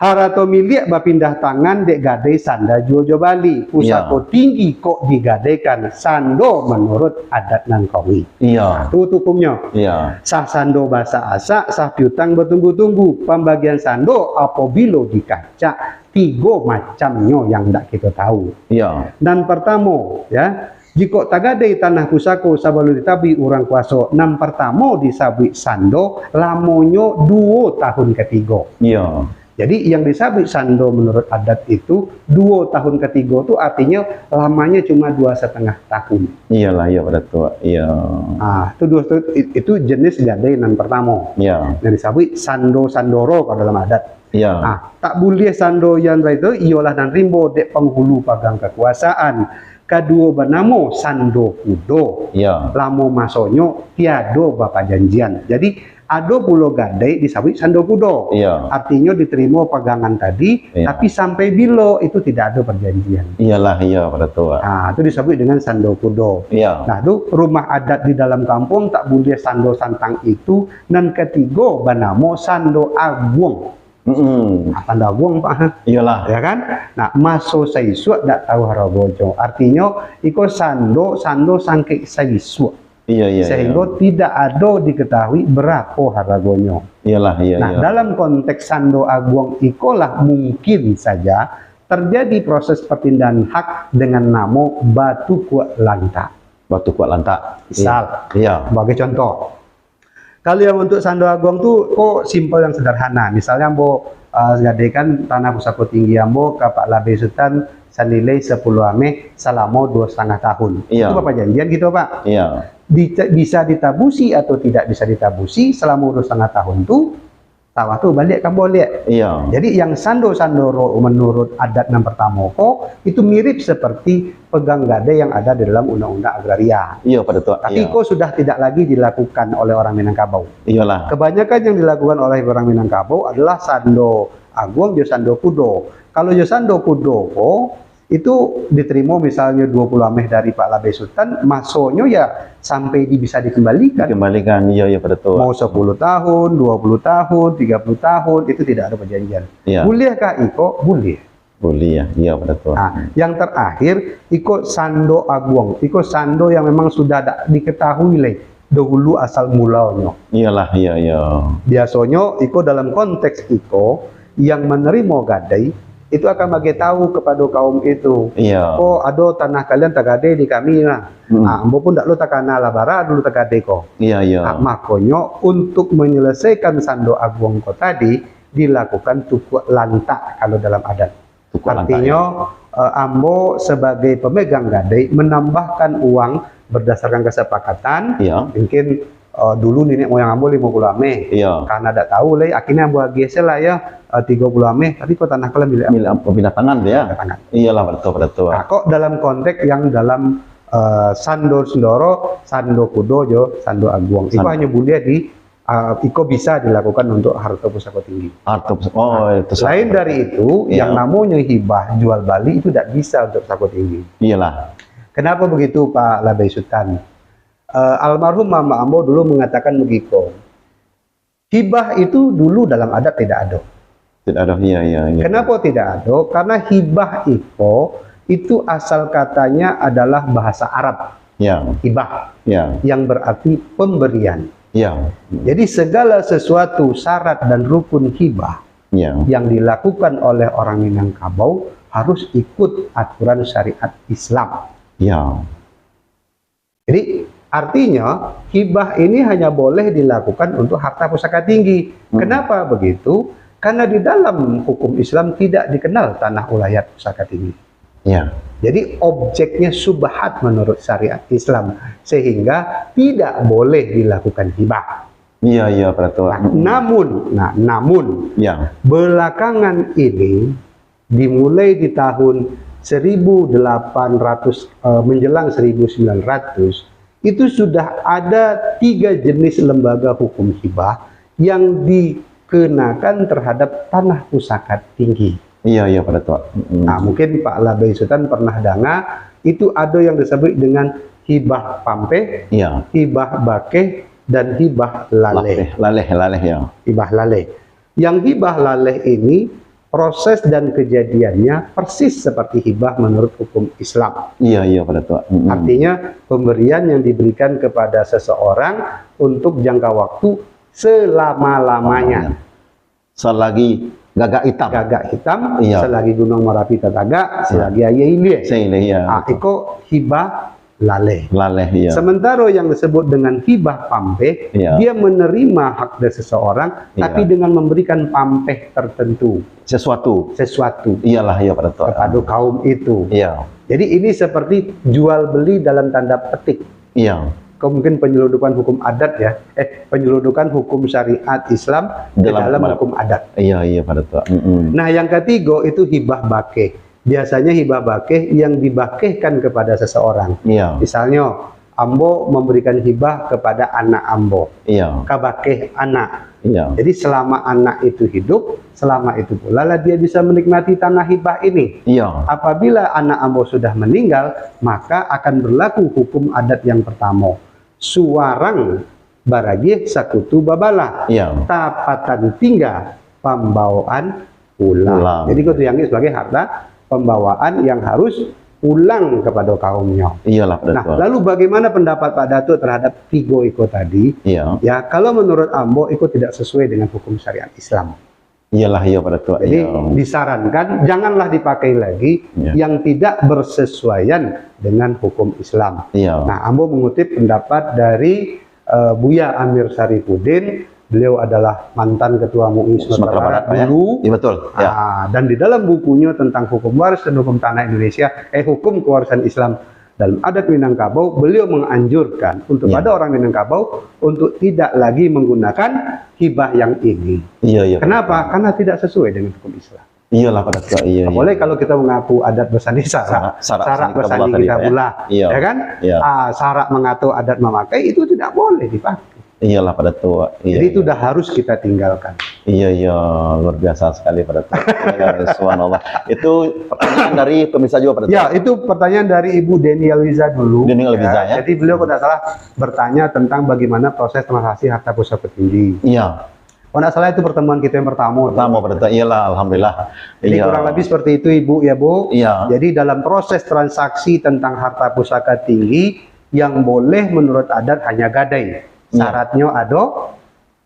harato miliak bapindah tangan dek gadai sanda juo jo bali. Iya. Pusako tinggi kok digadaikan sando menurut adat Nangkawi. Iya. Nah, tu hukumnyo. Iya. Sah sando basak-asak, sah piutang batunggu-tunggu. Pambagian sando apabilo dikacak, tigo macamnyo yang ndak kito tahu. Iya. Nan partamo, ya, Jikok tagadai tanah pusako sabalun ditabuik urang kuaso, nan partamo disabuik sando, lamonyo duo tahun katigo. Iyo. Jadi, yang disabuik sando menurut adat itu, duo tahun katigo tu artinyo lamanyo cuma dua satangah tahun. Iyolah, iyo, pada tu. Iyo. Ah, tu duo tu, i-, itu jenis gadai nan partamo. Iyo. Yang disabuik sando sandoro kalau dalam adat. Iyo. Ah, tak buliah sando yang itu, iyolah nan rimbo dek panghulu pagang kakuasaan. Kaduo banamo sando kudo. Iyo. Lamo masonyo tiado bapajanjian. Jadi, ado pulo gadai disabuik sando kudo. Iyo. Artinyo ditarimo pagangan tadi, iyo, tapi sampai bilo itu tidak ado parjanjian. Iyolah, iyo, pada tu. Ah, itu disabuik dengan sando kudo. Iyo. Nah, tu rumah adat di dalam kampung tak buliah sando santang itu, nan katigo banamo sando aguang. Mm-mm. Ah, sando aguang, Pak, ha? Iyolah. Ya kan? Nah, maso saisuak dak tahu haragonyo. Artinyo, iko sando, sando sangkek saisuak. Iyo, iyo, sehingga iyo, tidak ado diketahui barapo haragonyo. Iyolah, iyo, nah, iyo, dalam konteks sando aguang ikolah mungkin saja terjadi proses perpindahan hak dengan namo batukuak lantak. Batukuak lantak. Misal, iya, iya, sebagai contoh, kalau yang untuk sando aguang tu, ko simpel yang sederhana. Misalnya, ambo, ah, gadaikan tanah pusako tinggi ambo ka Pak Labai Sutan sanilai sapuluah ameh salamo duo satangah tahun. Iya. Itu bapajanjian kito, Pak. Iya. Di-, bisa ditabusi atau tidak bisa ditabusi salamo duo satangah tahun tu, sawah tu baliak ka ambo liak. Iya. Jadi, yang sando-sandoro menurut adat nan partamo ko, itu mirip seperti pegang gadai yang ada di dalam Undang-Undang Agraria. Iya, pada tu. Tapi, iya, ko sudah tidak lagi dilakukan oleh orang Minangkabau. Iyalah. Kebanyakan yang dilakukan oleh orang Minangkabau adalah sando aguang jo sando kudo. Kalau jo sando kudo ko, itu diterima misalnya dua puluh ameh dari Pak Labai Sutan, masonyo ya sampai di, bisa dikembalikan. Dikembalikan, iya, iya, pada tu. Mau sepuluh tahun, dua puluh tahun, tiga puluh tahun, itu tidak ada perjanjian. Iya. Buliahkah iko? Buliah. Buliah, iya, pada tu. Nah, yang terakhir, iko sando aguang. Iko sando yang memang sudah dak diketahui lai dahulu asal mulonyo. Iyalah, iya, iya. Biasonyo, iko dalam konteks iko, yang menerima gadai, itu akan bagi tahu kepada kaum itu. Iya. "Oh, ado tanah kalian tagadai di kami, nah." Mm-mm. Ah, ambo pun dak lo takana lah, bara dulu tagadai ko. Iya, iya. Ah, makonyo, untuk menyelesaikan sando aguang ko tadi, dilakukan tukuak lantak kalau dalam adat. Tukuak lantak, artinyo, ya, eh, ambo sebagai pemegang gadai menambahkan uang berdasarkan kesepakatan. Iya. Mungkin, eh, dulu niniak moyang ambo limo puluah ameh. Iya. Karena dak tahu lai, akhirnya ambo agih se lah, ya, eh, tigo puluah ameh, tapi ko tanah ko lah milik ambo. Milik ambo, pindah tangan tu, ya? Pindah tangan. Iyalah, betul, betul. Nah, kok dalam konteks yang dalam, eh, sando sandoro, sando kudo jo sando aguang. Iko, sando, hanyo buliah di Ah, iko bisa dilakukan untuk harta pusako tinggi. Harta pus-, oh, itu. Lain dari itu, iya, yang namonyo hibah jual bali itu tidak bisa untuk pusako tinggi. Iyalah. Kenapa begitu, Pak Labai Sutan? Eh, almarhum mamak ambo dulu mengatakan begiko, hibah itu dulu dalam adat tidak ada. Tidak ada, iya, iya, iya. Kenapa tidak ada? Karena hibah iko, itu asal katanya adalah bahasa Arab. Ya. Hibah. Ya. Yang berarti pemberian. Ya. Jadi, segala sesuatu syarat dan rukun hibah, ya, yang dilakukan oleh orang Minangkabau harus ikut aturan syariat Islam. Ya. Jadi, artinya, hibah ini hanya boleh dilakukan untuk harta pusaka tinggi. Hmm. Kenapa begitu? Karena di dalam hukum Islam tidak dikenal tanah ulayat pusaka tinggi. Ya. Jadi, objeknya syubhat menurut syariat Islam, sehingga tidak boleh dilakukan hibah. Iya, iya, betul. Nah, hmm, namun, nah, namun, ya, belakangan ini, dimulai di tahun seribu delapan ratus, eh, menjelang seribu sembilan ratus, itu sudah ada tiga jenis lembaga hukum hibah yang dikenakan terhadap tanah pusaka tinggi. Iya, iya, pada tu. Mm-mm. Nah, mungkin Pak Labai Sutan pernah dengar, itu ada yang disebut dengan hibah pampeh, iya, hibah bakeh, dan hibah laleh. Laleh, laleh, laleh, ya. Hibah laleh. Yang hibah laleh ini, proses dan kejadiannya persis seperti hibah menurut hukum Islam. Iya, iya, pada tu. Mm-mm. Artinya, pemberian yang diberikan kepada seseorang untuk jangka waktu selama-lamanya. Selagi gagak hitam. Gagak hitam, iya, selagi Gunung Marapi tatagak, iya, selagi aia ilia. Saya ilia, iya. Ah, betul. Iko hibah laleh. Laleh, iya. Sementara yang disebut dengan hibah pampeh, Iya. dia menerima hak dari seseorang, Iya. tapi dengan memberikan pampeh tertentu, Sesuatu. sesuatu Iyalah, iya, pada tu. kepada kaum itu. Iya. Jadi ini seperti jual beli dalam tanda petik. Iya. Kau mungkin penyelundupan hukum adat ya, eh penyelundupan hukum syariat Islam ke Dalam dalam hukum hukum adat. Iya, iya, pada tu. Mm-mm. Nah, yang ketiga itu hibah bakeh. Biasanya hibah bakeh yang dibakehkan kepada seseorang. Iya. Misalnya, ambo memberikan hibah kepada anak ambo. Iya. Kabakeh anak. Iya. Jadi selama anak itu hidup, selama itu pula lah dia bisa menikmati tanah hibah ini. Iya. Apabila anak ambo sudah meninggal, maka akan berlaku hukum adat yang pertama. Suarang baragih sakutu babalah. Iya. Tapatan tingga pambawaan pulang. Pulang. Jadi kau tu yang sebagai harta pembawaan yang harus pulang kepada kaumnya. Iyalah, pada Nah, tu. Lalu bagaimana pendapat Pak Datuk terhadap tiga iko tadi? Iya. Ya, kalau menurut ambo, iko tidak sesuai dengan hukum syariat Islam. Iyalah, iya, pada tu. Jadi Iya. Disarankan janganlah dipakai lagi Iya. yang tidak bersesuaian dengan hukum Islam. Iya. Nah, ambo mengutip pendapat dari eh, Buya Amir Sarifudin. Beliau adalah mantan ketua MUI Sumatera, Sumatera Barat, Barat, ya. dulu. Iya, betul. Ya. Ah, dan di dalam bukunya tentang hukum waris dan hukum tanah Indonesia, eh hukum kewarisan Islam dalam adat Minangkabau, beliau menganjurkan untuk Ya. pada orang Minangkabau untuk tidak lagi menggunakan hibah yang ini. Iya, iya. Kenapa? Karena tidak sesuai dengan hukum Islam. Iyalah, pada tu. Iya, iya. Apalagi kalau kita mengaku adat basandi sarak, Sarak, sarak sarak basandi basandi kabulah kita tadi, Pak, ya. bulah, Iya. Ya kan? Iya. Ah, sarak mengatur adat memakai itu tidak boleh dipakai. Iyalah, pada tu. Iya, Jadi itu iya. Udah harus kita tinggalkan. Iya, iya, luar biasa sekali, pada tu. Iya, subhanallah. Itu pertanyaan dari pemirsa juga, pada tu. Ya, itu pertanyaan dari Ibu Deni Alwiza dulu. Deni Alwiza, ya. Jadi beliau kalau tidak salah bertanya tentang bagaimana proses transaksi harta pusaka tinggi. Iya. Kalau tidak salah itu pertemuan kita yang pertama. Pertama, pada tu. Iyalah, alhamdulillah. Jadi Iya. Kurang lebih seperti itu, Ibu, ya, Bu. Iya. Jadi dalam proses transaksi tentang harta pusaka tinggi, yang boleh menurut adat hanya gadai. Iya. Syaratnya ada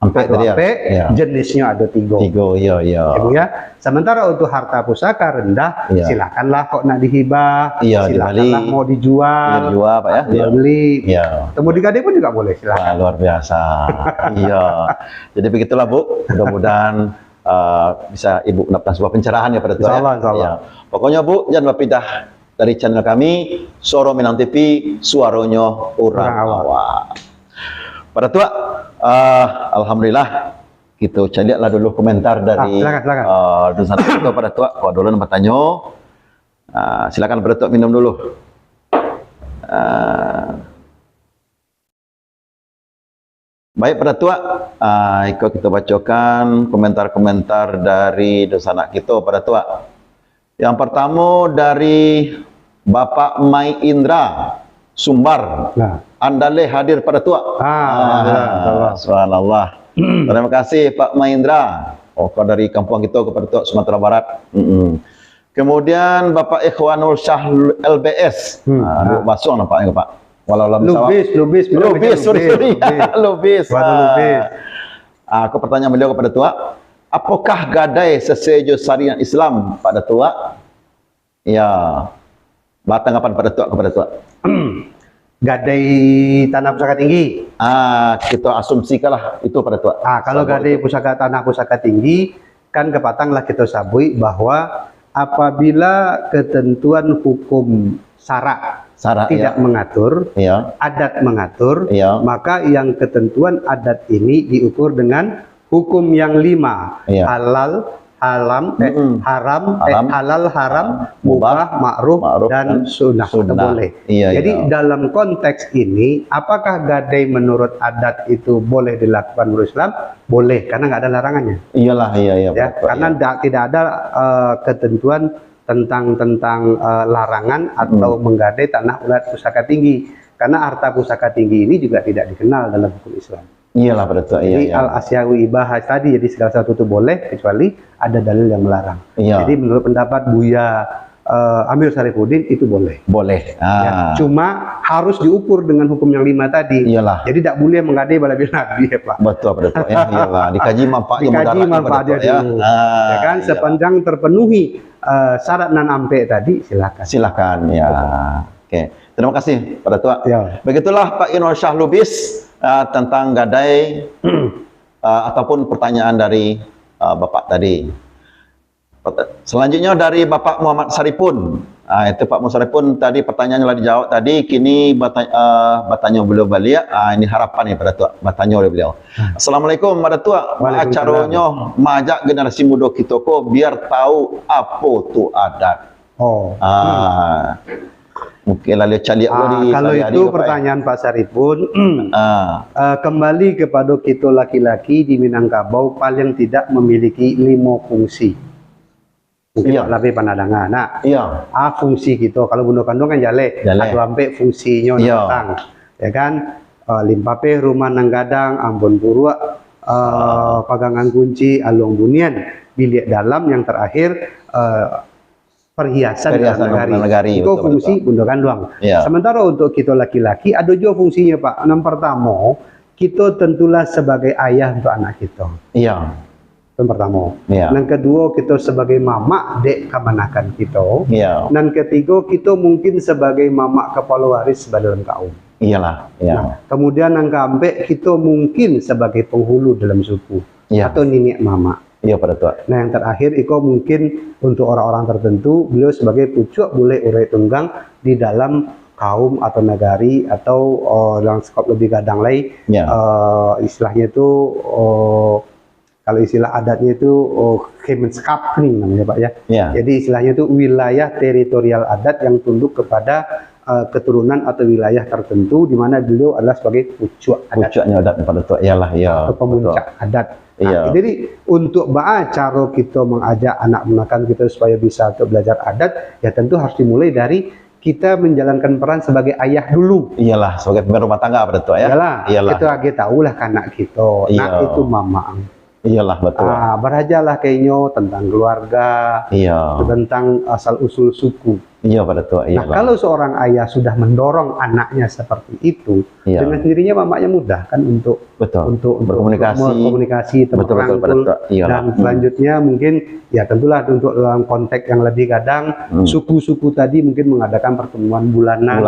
Ampek ada tadi, ya? ampek, Iya. Jenisnya ada tiga. Tiga, iya, iya. Ya, Bu, ya. Sementara untuk harta pusaka rendah, Iya. silakanlah kok nak dihibah, Iya, silakanlah dibali. Mau dijual, Mau dijual, Pak, ya? jual Iya. beli. Iya. Atau mau digadai pun juga boleh, silakan. Wah, luar biasa. Iya. Jadi begitulah, Bu. Mudah-mudahan eh, bisa Ibu mendapatkan sebuah pencerahan ya, pada tu. Insya Allah, insya Allah. Ya. Pokoknya, Bu, jangan lupa pindah dari channel kami, Suaro Minang T V, suaronyo urang Urang awak. Awak. Pada tu, eh, alhamdulillah, kita caliaklah dulu komentar dari Ah, silakan, silakan. eh, Dusan Tito, pada tu. Kok dulu nak bertanya? Ah, silakan, pada tu, minum dulu. Ah. Baik, pada tu, ah, iko kita bacokan komentar-komentar dari dunsanak kita, pada tu. Yang pertama dari Bapak Mai Indra Sumbar. Nah. Andaleh hadir, pada tu. Ah, alhamdulillah, insya Allah. Subhanallah. Terima kasih, Pak Mai Indra. Oh, kau dari kampung kita, pada tu, Sumatera Barat. Mm-mm. Kemudian Bapak Ikhwanul Syah L B S. Hmm, Ah, nah. Duk basuang nampaknya, Pak. Walau lam sawak. Lubis, lubis, beliau Lubis, baca sorry, lubis, sorry. Lubis. Lubis. Waduh, Ah. lubis. Ah, aku pertanyaan beliau kepada tu, apakah gadai sesuai jo syariat Islam, pada tu? Ya. Batanggapan pada tu, kepada tu. Gadai tanah pusaka tinggi. Ah, kita asumsikanlah itu, pada tu. Ah, kalau Sabab gadai itu. Pusaka tanah pusaka tinggi, kan kepatang lah kita sabui bahwa apabila ketentuan hukum syarak Syarak, tidak ya. Mengatur, Ya. Adat mengatur, Ya. Maka yang ketentuan adat ini diukur dengan hukum yang lima, Ya. Halal, halam, eh, Mm-mm. haram, eh, Haram. halal, haram, Mubah. mubah, makruh, Makruh dan dan sunnah, atau sunnah. Boleh. Iya, Jadi iya. Dalam konteks ini, apakah gadai menurut adat itu boleh dilakukan menurut Islam? Boleh, karena nggak ada larangannya. Iyalah, iya, iya. Ya, Betul, karena iya. Tidak, tidak ada eh, ketentuan tentang tentang eh, larangan atau menggadai tanah ulat pusaka tinggi. Karena harta pusaka tinggi ini juga tidak dikenal dalam hukum Islam. Iyalah, pada tu. Iya, Jadi iya. Al-Asyawi Ibahah tadi, jadi segala sesuatu itu boleh kecuali ada dalil yang melarang. Iya. Jadi menurut pendapat Buya eh, Amir Sarifudin itu boleh. Boleh. Ya, Ah. Cuma harus diukur dengan hukum yang lima tadi. Iyalah. Jadi tidak boleh menggadai bala-bala nabi ya Pak. Betul, betul, betul. Ya, iyalah. Dikaji manfaatnya Dikaji mudaratnya, manfaatnya betul, ya. dulu. Ah, Ya kan, iya. Sepanjang terpenuhi eh, syarat nan ampek tadi, silakan. Silakan, ya. Oke. Terima kasih, Pak Datuak. Ya. Begitulah Pak Inur Syah Lubis, ah, tentang gadai, ah, ataupun pertanyaan dari, ah, Bapak tadi. Pert-, selanjutnya dari Bapak Muhammad Saripun. Ah, itu Pak Muhammad Saripun tadi pertanyaannya lah dijawab tadi, kini bata-, ah, batanyo beliau baliak. Ah, ini harapan ni, Pak Datuak, batanyo oleh beliau. Hmm. Assalamualaikum, Pak Datuak. Baa caronyo maajak generasi mudo kito ko biar tahu apo tu adat? Oh. Ah, mungkin lah lihat caliak. Ah, kalau itu pertanyaan Pak Saripun, ah, eh, kembali kepada kita laki-laki di Minangkabau paling tidak memiliki lima fungsi. Mungkin Pak Labe pernah dengar. Nah, ah, fungsi kita, kalau bundo kanduang kan jaleh, jaleh. Ada ampek fungsinyo nan datang. Ya kan? Eh, limpapeh rumah nan gadang, ambun buruak, eh, pagangan kunci, aluang bunian, biliak dalam, yang terakhir, eh, perhiasan dalam nagari. Iko fungsi bundo kanduang. Sementara untuk kito laki-laki, ado juo fungsinyo, Pak. Nan pertamo, kito tentulah sebagai ayah untuk anak kito. Itu yang pertamo. Nan keduo, kito sebagai mamak dek kamanakan kito. Nan ketigo, kito mungkin sebagai mamak kapalo waris dalam kaum. Iyalah. Nah, kemudian nan kaampek, kito mungkin sebagai penghulu dalam suku atau niniak mamak. Iya, Pak Datuak. Nah, yang terakhir, iko mungkin untuk orang-orang tertentu, beliau sebagai pucuak bulek urai tunggang di dalam kaum atau nagari atau, eh, dalam skop lebih gadang lai, eh, istilahnya itu, eh, kalau istilah adatnya itu, oh, Kemenskapning namanya, Pak, ya. Jadi istilahnya itu wilayah teritorial adat yang tunduk kepada, eh, keturunan atau wilayah tertentu di mana beliau adalah sebagai pucuak adat. Pucuaknya adat, Pak Datuak. Iyalah, ya. Atau pemuncak adat. Nah, jadi untuk baa caro kita mengajak anak ponakan kita supaya bisa untuk belajar adat, ya tentu harus dimulai dari kita menjalankan peran sebagai ayah dulu. Iyalah, sebagai pemimpin rumah tangga, Pak Datuak, ya. Iyalah, kita agiah tahulah ke anak kita. Nah, itu mamak. Iyalah, betul. Ah, barajalah ka inyo tentang keluarga, tentang asal usul suku. Iya, Pak Datuak. Nah, kalau seorang ayah sudah mendorong anaknya seperti itu, dengan sendirinya mamaknya mudah kan untuk, untuk berkomunikasi, untuk berkomunikasi, untuk merangkul. Dan selanjutnya mungkin, ya tentulah untuk dalam konteks yang lebih gadang, suku-suku tadi mungkin mengadakan pertemuan bulanan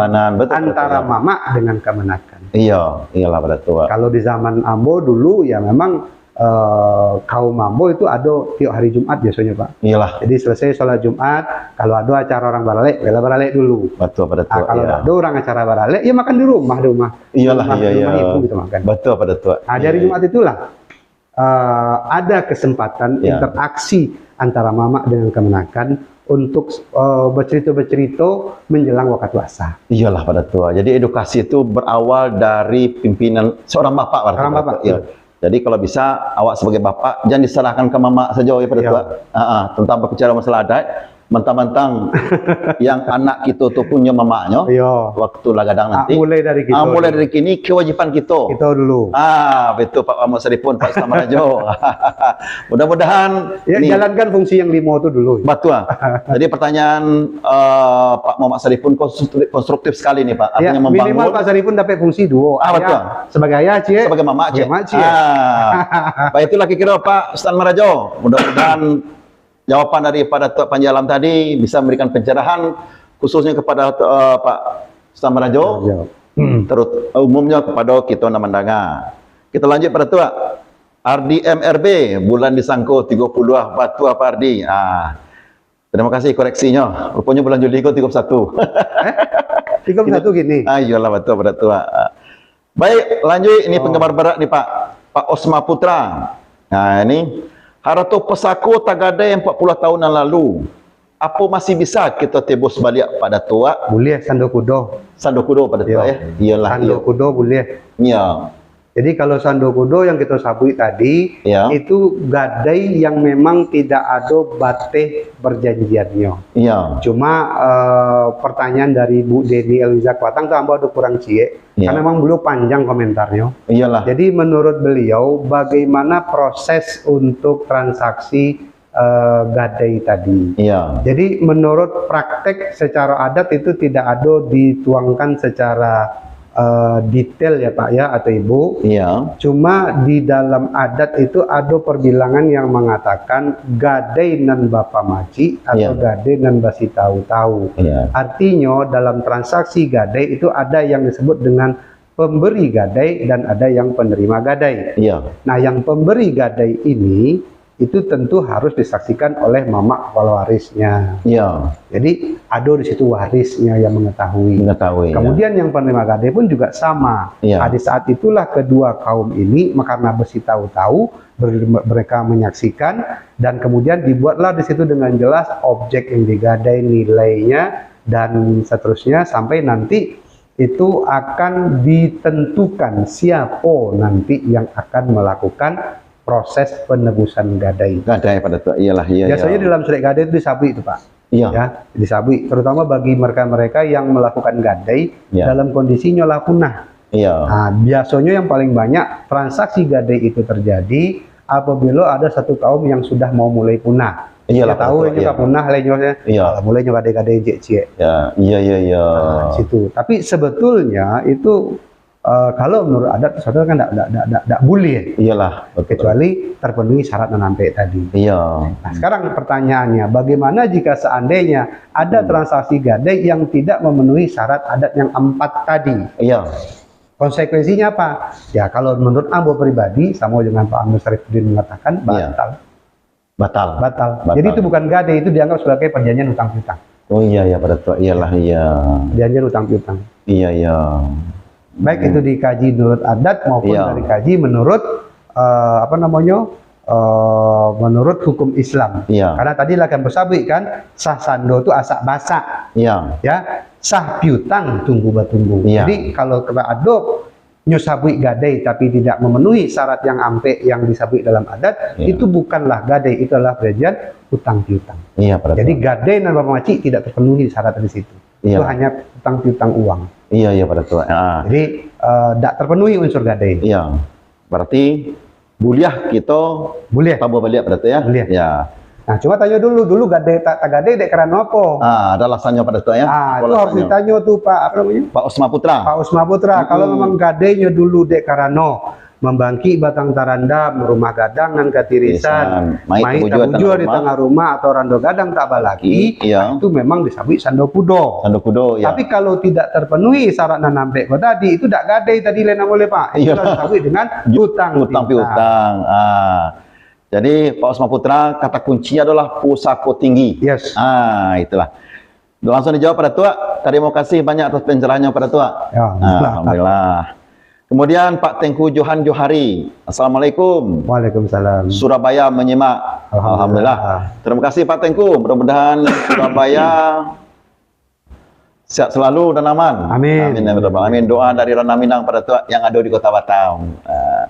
antara mamak dengan kamanakan. Iya, iyalah, Pak Datuak. Kalau di zaman ambo dulu, ya memang, eh, kaum ambo itu ado tiok hari Jumat biasonyo, Pak. Iyalah. Jadi selesai sholat Jumat, kalau ado acara orang baralek, bela baralek dulu. Betul, Pak Datuak. Ah, kalau ado orang acara baralek, ya makan di rumah, di rumah. Iyalah, iya, iya. Di rumah ibu kita makan. Betul, Pak Datuak. Ah, di hari Jumat itulah, eh, ada kesempatan interaksi antara mamak dengan kamanakan untuk, eh, bercerita-bercerita menjelang waktu asar. Iyalah, Pak Datuak. Jadi edukasi itu berawal dari pimpinan seorang bapak, Pak Datuak. Seorang bapak, betul. Jadi, kalau bisa, awak sebagai bapak, jangan diserahkan ka mamak sajo, ya, Pak Datuak. Ha, ha, tentang berbicara masalah adat, mentang-mentang yang anak kito tu punyo mamaknyo, waktu lah gadang nanti. Ah, mulai dari kito dulu. Ah, mulai dari kini, kewajiban kito. Kito dulu. Ah, betul, Pak Muhammad Saripun, Pak Ustaz Marajo. Mudah-mudahan jalankan fungsi yang limo tu dulu. Betul. Jadi, pertanyaan, eh, Pak Muhammad Saripun konstruktif, konstruktif sekali nih, Pak. Ya, artinya membangun. Minimal Pak Saripun dapat fungsi duo. Ah, betul. Sebagai ayah, ciek. Sebagai mamak, ciek. Sebagai mamak, ciek. Ah. Baik, itulah kira-kira, Pak Ustaz Marajo. Mudah-mudahan jawaban daripada Tuak Panji Alam tadi bisa memberikan pencerahan, khususnya kepada, eh, Pak Ustaz Marajo, terut-, umumnya kepada kita yang mendengar. Kita lanjut pada Tuak. Ardi M R B, bulan disangko tigo puluah, batua, Pak Ardi. Ah, terima kasih koreksinya. Rupanya bulan Juli ko tigo puluh satu. Eh? Tigo puluh satu kini? Ah, iyalah, batua, Pak Datuak. Baik, lanjut. Ini penggemar berat ni, Pak. Pak Osma Putra. Nah, ini. Harato pusako tagadai empat puluh tahun yang lalu. Apo masih bisa kita tebus baliak, Pak Datuak? Buliah, sando kudo. Sando kudo, Pak Datuak, ya? Iyalah, sando kudo buliah. Iya. Jadi, kalau sando kudo yang kita sabuik tadi, itu gadai yang memang tidak ado bateh perjanjiannyo. Iya. Cuma, eh, pertanyaan dari Bu Deni Elwiza Kuatang tu ambo ado kurang ciek. Iya. Karena memang beliau panjang komentarnyo. Iyalah. Jadi, menurut beliau, bagaimana proses untuk transaksi, eh, gadai tadi? Iya. Jadi, menurut praktek secara adat itu tidak ado dituangkan secara, eh, detail ya, Pak, ya, atau Ibu. Iya. Cuma di dalam adat itu ada perbilangan yang mengatakan gadai nan bapamacik atau Iya. gadai nan basitahu-tahu. Iya. Artinya, dalam transaksi gadai itu ada yang disebut dengan pemberi gadai dan ada yang penerima gadai. Iya. Nah, yang pemberi gadai ini itu tentu harus disaksikan oleh mamak kepala warisnya. Iya. Jadi, ada di situ warisnya yang mengetahui. Mengetahui, ya. Kemudian yang penerima gadai pun juga sama. Iya. Nah, di saat itulah kedua kaum ini, karena basitahu-tahu, ber-, mereka menyaksikan, dan kemudian dibuatlah di situ dengan jelas objek yang digadai, nilainya, dan seterusnya, sampai nanti itu akan ditentukan siapa nanti yang akan melakukan proses penebusan gadai. Gadai pada tu, iyalah, iya, Biasanya iya. dalam surat gadai itu disabuik tu, Pak. Iya. Ya, disabuik, terutama bagi mereka-mereka yang melakukan gadai Iya. dalam kondisinya lah punah. Iya. Nah, biasanya yang paling banyak transaksi gadai itu terjadi apabila ada satu kaum yang sudah mau mulai punah. Iyalah, Kita tahu betul, ini iya. punah lah, nyonya. Iya. Ah, mulai nyo gadai-gadai ciek-ciek. Ya, iya, iya, iya. Ah, situ. Tapi sebetulnya itu, eh, kalau menurut adat, saudara kan ndak, ndak, ndak, ndak, ndak boleh. Iyalah, betul. Kecuali terpenuhi syarat nan ampek tadi. Iya. Nah, sekarang pertanyaannya, bagaimana jika seandainya ada Hmm. transaksi gadai yang tidak memenuhi syarat adat yang empat tadi? Iya. Konsekuensinya apa? Ya, kalau menurut ambo pribadi, sama dengan Pak Amir Syarifuddin mengatakan, Iya. batal. Batal. Batal. Batal. Jadi itu bukan gadai, itu dianggap sebagai perjanjian utang piutang. Oh iya, iya, pada tu. Iyalah, iya. Perjanjian utang piutang. Iya, iya. Baik Hmm. itu dikaji menurut adat maupun Iya. dari kaji menurut, eh, apa namanya, eh, menurut hukum Islam. Iya. Karena tadi lah kan basabuik kan, sah sando tu asak basak. Iya. Ya, sah piutang tunggu batunggu. Iya. Jadi kalau kena ado nyo sabuik gadai tapi tidak memenuhi syarat yang ampek yang disabuik dalam adat, Iya. itu bukanlah gadai, itu adalah perjanjian utang piutang. Iya, pada Jadi tu. gadai nan bapamacik tidak terpenuhi syarat di situ. Iya. Itu hanya utang piutang uang. Iya, iya, pada tu. Ah. Jadi, eh, tidak terpenuhi unsur gadai. Iya. Berarti buliah kito Buliah. tabur baliak pada tu, ya? Buliah. Ya. Nah, cuma tanyo dulu, dulu gadai tak tagadai dek karano apo? Ah, ada alasannyo pada tu, ya? Ah, Apa itu harus alasannyo? ditanyo tu, Pak, apa namanya? Pak Usma Putra. Pak Usma Putra, Mm-mm. kalau memang gadainyo dulu dek karano mambangkik batang tarandam, rumah gadang nan katirisan, Katirisan. Mayik mayik tabujua tabujua di tangah rumah. tangah rumah atau rando gadang tak balaki, Iya. itu memang disabuik sando kudo. Sando kudo, ya. Tapi kalau tidak terpenuhi syarat nan ampek ko tadi, itu dak gadai tadi lai namo lai, Pak. Iya. Itulah disabuik dengan Ju-, utang utang piutang. piutang. Ah. Jadi, Pak Usma Putra, kata kuncinya adalah pusako tinggi. Yes. Ah, itulah. Langsung dijawab, Pak Datuak. Terima kasih banyak atas pencerahannya, Pak Datuak. Ya, Ah, alhamdulillah. alhamdulillah. Kemudian Pak Tengku Johan Johari. Assalamualaikum. Waalaikumsalam. Surabaya menyimak. Alhamdulillah. Alhamdulillah. Terima kasih Pak Tengku. Mudah-mudahan Surabaya sehat selalu dan aman. Amin. Amin, ya rabbal alamin. Doa dari Ranah Minang Pak Datuak yang ada di Kota Batam. Ah.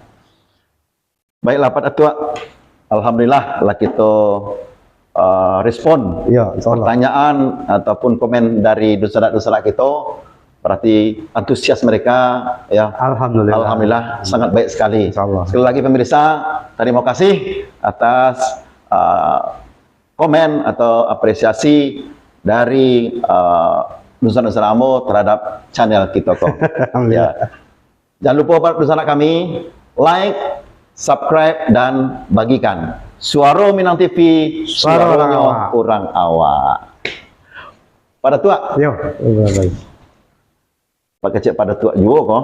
Baiklah, Pak Datuak. Alhamdulillah, lah kito, eh, respon Iya, insya Allah. pertanyaan ataupun komen dari dunsanak-dunsanak kito. Berarti antusias mereka, ya. Alhamdulillah. Alhamdulillah, sangat baik sekali. Insya Allah. Sekali lagi, pemirsa, terima kasih atas, eh, komen atau apresiasi dari, eh, dunsanak-dunsanak ambo terhadap channel kito ko. Alhamdulillah. Ya. Jangan lupa, Pak, pesan kami, like, subscribe, dan bagikan. Suaro Minang T V, Suaro urang suaronyo awak. urang awak. Pak Datuak. Yo, baik. Pak kecek Pak Datuak juo ko.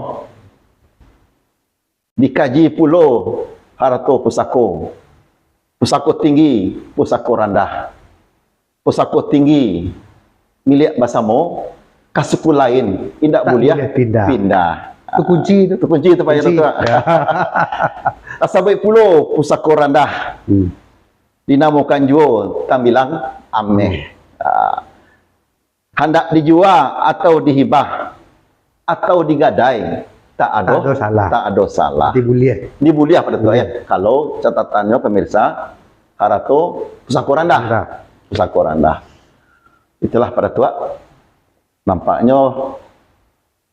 Dikaji pulo harato pusako. Pusako tinggi, pusako randah. Pusako tinggi milik basamo, ka suku lain indak Tak buliah buliah pindah. pindah. Tu kunci tu. Tu kunci tu, Pak, ya, Kunci. Datuak. Ya. Tasabuik pulo pusako randah. Hmm. Dinamokan juo tambilang ameh. Hmm. Ah. Handak dijua atau dihibah atau digadai, tak ado, Tak ado salah. tak ado salah. Dibuliah. Dibuliah pada tu, Buliah. ya. Kalau catatannyo, pemirsa, harato pusako randah. Randah. Pusako randah. Itulah pada tu. Nampaknyo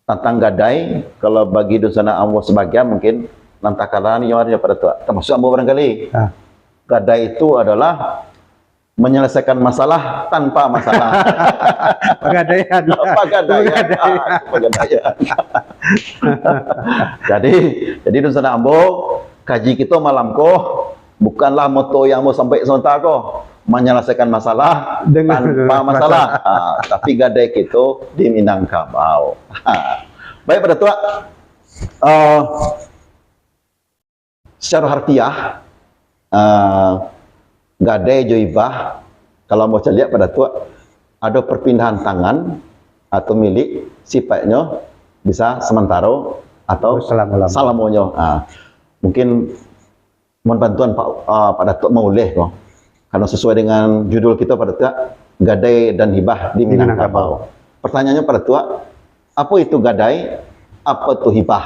tantang gadai, kalau bagi dunsanak ambo sabagian mungkin nan takana nyo ado pada tu. Termasuk ambo barangkali. Ah. Gadai itu adalah Menyelesaikan masalah tanpa masalah. Pagadaian. Pagadaian. Pagadaian. Ah, pagadaian. Jadi, jadi dunsanak ambo, kaji kito malam ko bukanlah moto yang ambo sampai samantaro ko, menyelesaikan masalah Dengan tanpa masalah. Ah, tapi gadai kito di Minangkabau. Ah. Baik, Pak Datuak. Ah, secara harfiah, ah, gadai jo hibah, kalau ambo caliak, Pak Datuak, ado perpindahan tangan atau milik, sifatnyo bisa sementaro atau Selamo-lamo. salamonyo. Ah, mungkin mohon bantuan Pak, ah, Pak Datuak mauleh ko. Karena sesuai dengan judul kito, Pak Datuak, gadai dan hibah di Di Minangkabau. Minangkabau. Pertanyaannya, Pak Datuak, apa itu gadai? Apa itu hibah?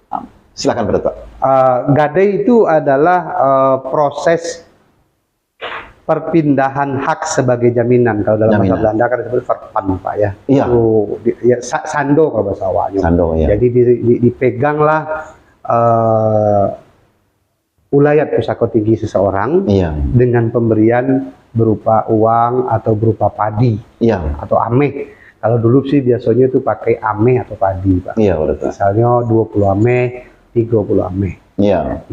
Ah, silakan, Pak Datuak. Ah, gadai itu adalah ah, proses perpindahan hak sebagai jaminan. Kalau dalam bahasa Jaminan. Belanda kan disebut verpand, Pak, ya. Iya. Itu di- ya, sa- sando kalau bahasa awaknya. Sando, ya. Jadi di- di- dipeganglah eh, ulayat pusako tinggi seseorang Iya. dengan pemberian berupa uang atau berupa padi Iya. atau ameh. Kalau dulu sih biasanya itu pakai ameh atau padi, Pak. Iya, Pak Datuak. Misalnya dua puluh ameh, tiga puluh ameh. Iya.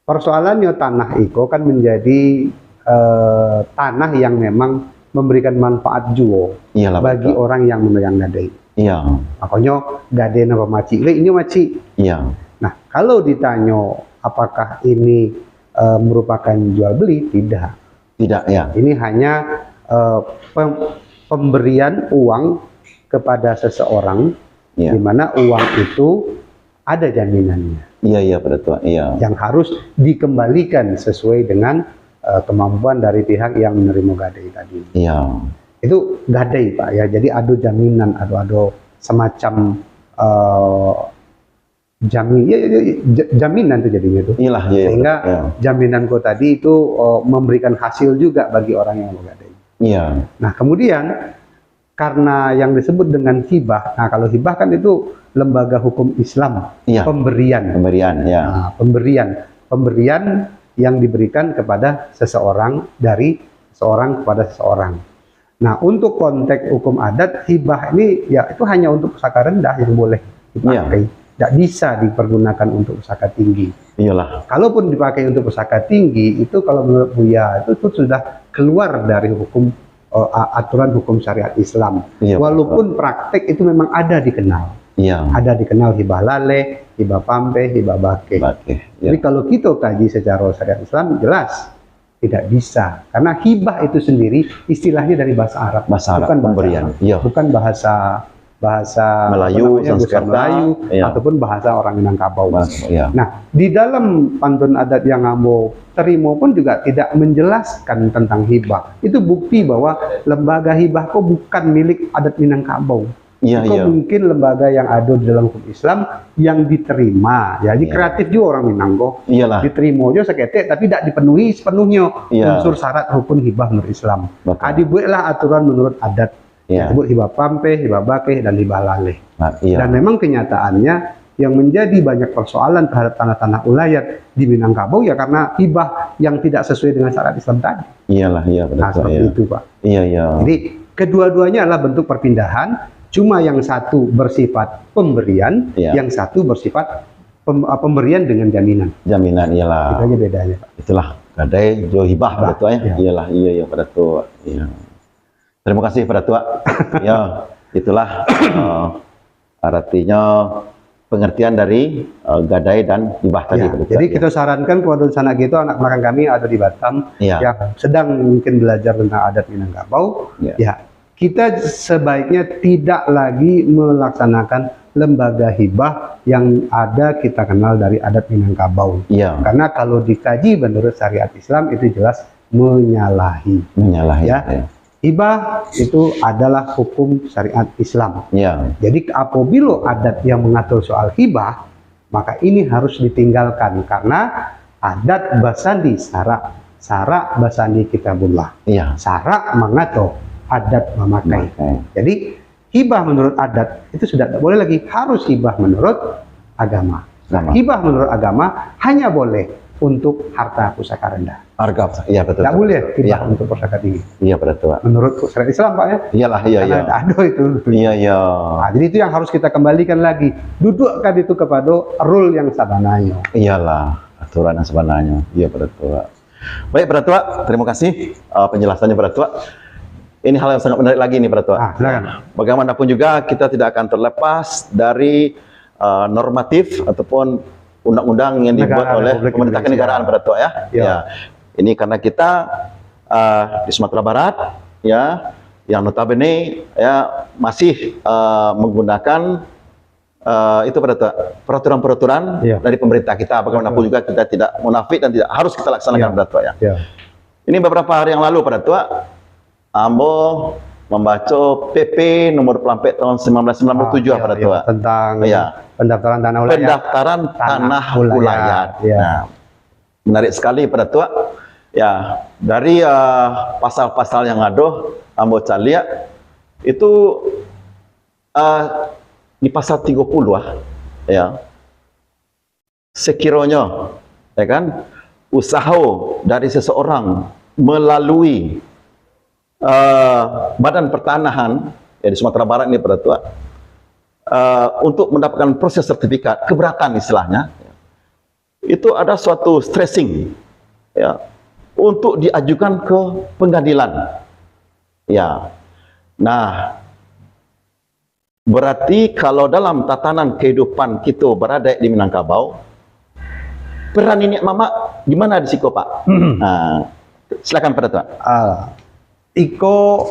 Persoalannya, tanah iko kan menjadi eh, tanah yang memang memberikan manfaat juo Iyalah, bagi Pak Datuak. Orang yang memegang gadai. Iya. Makanya gadai nan macik, leh, inyo macik. Iya. Nah, kalau ditanyo apakah ini eh, merupakan jual beli, tidak. Tidak, ya. Ini hanya eh, pem- pemberian uang kepada seseorang, Iya. di mana uang itu ada jaminannya Iya, iya, Pak Datuak. Iya. yang harus dikembalikan sesuai dengan eh, kemampuan dari pihak yang menerima gadai tadi. Iya. Itu gadai, Pak, ya. Jadi ada jaminan, ada ada semacam eh, jamin, ya, ya, ya, ja- jaminan tuh jadinya tuh. Iyalah, iya, iya, Sehingga Pak Datuak. Iya. Jaminan ko tadi itu eh, memberikan hasil juga bagi orang yang menggadai. Iya. Nah, kemudian karena yang disebut dengan hibah, nah, kalau hibah kan itu lembaga hukum Islam, Iya. Pemberian. Pemberian, ya. Nah, pemberian, pemberian yang diberikan kepada seseorang, dari seorang kepada seseorang. Nah, untuk konteks hukum adat, hibah ini ya itu hanya untuk pusaka rendah yang boleh dipakai. Tidak bisa dipergunakan untuk pusaka tinggi. Iyalah. Kalaupun dipakai untuk pusaka tinggi, itu kalau menurut Buya itu, itu sudah keluar dari hukum eh, a- aturan hukum syariat Islam. Iya, Walaupun praktek itu memang ada dikenal. Iya. Ada dikenal hibah laleh, hibah pampeh, hibah bakeh. Bakeh. Jadi Iya. Kalau kita kaji secara syariat Islam, jelas tidak bisa. Karena hibah itu sendiri istilahnya dari bahasa Arab. Bahasa Arab, Bukan bahasa pemberian. Arab. Iya. Bukan bahasa bahasa Melayu, apa namanya, bukan Sanskerta, Melayu iya. Ataupun bahasa orang Minangkabau. Bahasa, iya. Nah, di dalam pantun adat yang ambo terima pun juga tidak menjelaskan tentang hibah. Itu bukti bahwa lembaga hibah ko bukan milik adat Minangkabau. Iya, Itu iya. Mungkin lembaga yang ada di dalam hukum Islam yang diterima. Ya, jadi Iya. Kreatif juga orang Minang ko. Iyalah. Diterima juga saketek, tapi tidak dipenuhi sepenuhnya Iya. Unsur syarat hukum hibah menurut Islam. Betul. Ah, dibuatlah aturan menurut adat. Iya. Disebut hibah pampeh, hibah bakeh, dan hibah laleh. Nah, iya. Dan memang kenyataannya yang menjadi banyak persoalan terhadap tanah-tanah ulayat di Minangkabau ya karena hibah yang tidak sesuai dengan syariat Islam tadi. Iyalah, iya, Pak Nah, Datuak, seperti iya. Itu, Pak. Iya, iya. Jadi, kedua-duanya adalah bentuk perpindahan, cuma yang satu bersifat pemberian, Iya. Yang satu bersifat pem- ah, pemberian dengan jaminan. Jaminan, iyalah. Itu aja bedanya, Pak. Itulah gadai jo hibah, Pak Hibah, Datuak, ya. Iya. Iyalah, iya, iya, Pak Datuak. Iya. Terima kasih, Pak Datuak. Ya, itulah eh, artinya pengertian dari eh, gadai dan hibah tadi, Ya, Pak Datuak. jadi Ya. Kita sarankan kepada sanak kita, anak belakang kami yang ada di Batam, Iya. Yang sedang mungkin belajar tentang adat Minangkabau, Iya. Ya, kita sebaiknya tidak lagi melaksanakan lembaga hibah yang ada kita kenal dari adat Minangkabau. Iya. Karena kalau dikaji menurut syariat Islam itu jelas menyalahi. Menyalahi. Ya. Ya. Hibah itu adalah hukum syariat Islam. Ya. Jadi apabila adat yang mengatur soal hibah, maka ini harus ditinggalkan karena adat basandi syarak, syarak basandi kitabullah. Iya. Syarak mangato, adat mamakai. Mamakai. Jadi hibah menurut adat itu sudah tidak boleh lagi, harus hibah menurut agama. Agama. Hibah menurut agama hanya boleh untuk harta pusaka rendah. Harga, iya, betul, tidak betul, boleh betul, hibah, iya, untuk pusaka tinggi. Iya, betul, Pak. Menurut syariat Islam, Pak, ya. Iyalah, iya, karena iya, tidak ada itu. Iya, iya. Nah, jadi itu yang harus kita kembalikan lagi. Dudukkan itu kepada rule yang sabananyo. Iyalah, aturan yang sabananyo. Iya, betul, Pak. Baik, Pak Datuk, terima kasih, eh, penjelasannya, Pak Datuk. Ini hal yang sangat menarik lagi nih, Pak Datuk. Ah, silakan. Bagaimanapun juga, kita tidak akan terlepas dari, eh, normatif ataupun undang-undang yang dibuat oleh pemerintah kenegaraan, Pak Datuk, ya. Negara Republik Indonesia. Ya. Ya. Ini karena kita, eh, di Sumatera Barat, ya, yang notabene, ya, masih, eh, menggunakan, eh, itu, Pak Datuk, peraturan-peraturan, iya, dari pemerintah kita. Bagaimanapun, betul, juga kita tidak munafik dan tidak harus kita laksanakan, iya, Pak Datuk, ya. Iya. Ini beberapa hari yang lalu, Pak Datuk, ambo mambaco P P nomor dua puluh empat tahun sembilan belas sembilan puluh tujuh, ah, iya, Pak Datuk, iya, tentang, iya, pendaftaran tanah ulayat. Pendaftaran tanah, tanah ulayat, ulayat. Iya. Nah, menarik sekali, Pak Datuk. Ya, dari, eh, pasal-pasal yang ado, ambo caliak, itu, eh, di pasal tiga puluh, ah, ya. Sekironyo, ya kan, usaho dari seseorang melalui, eh, Badan Pertanahan, ya, di Sumatera Barat ini, Pak Datuk, eh, untuk mendapatkan proses sertifikat, keberatan istilahnya, itu ada suatu stressing, ya, untuk diajukan ke pengadilan. Ya. Nah, berarti kalau dalam tatanan kehidupan kito baradaik di Minangkabau, peran niniak mamak di mana di siko, Pak? Nah, silakan, Pak Datuk. Ah, iko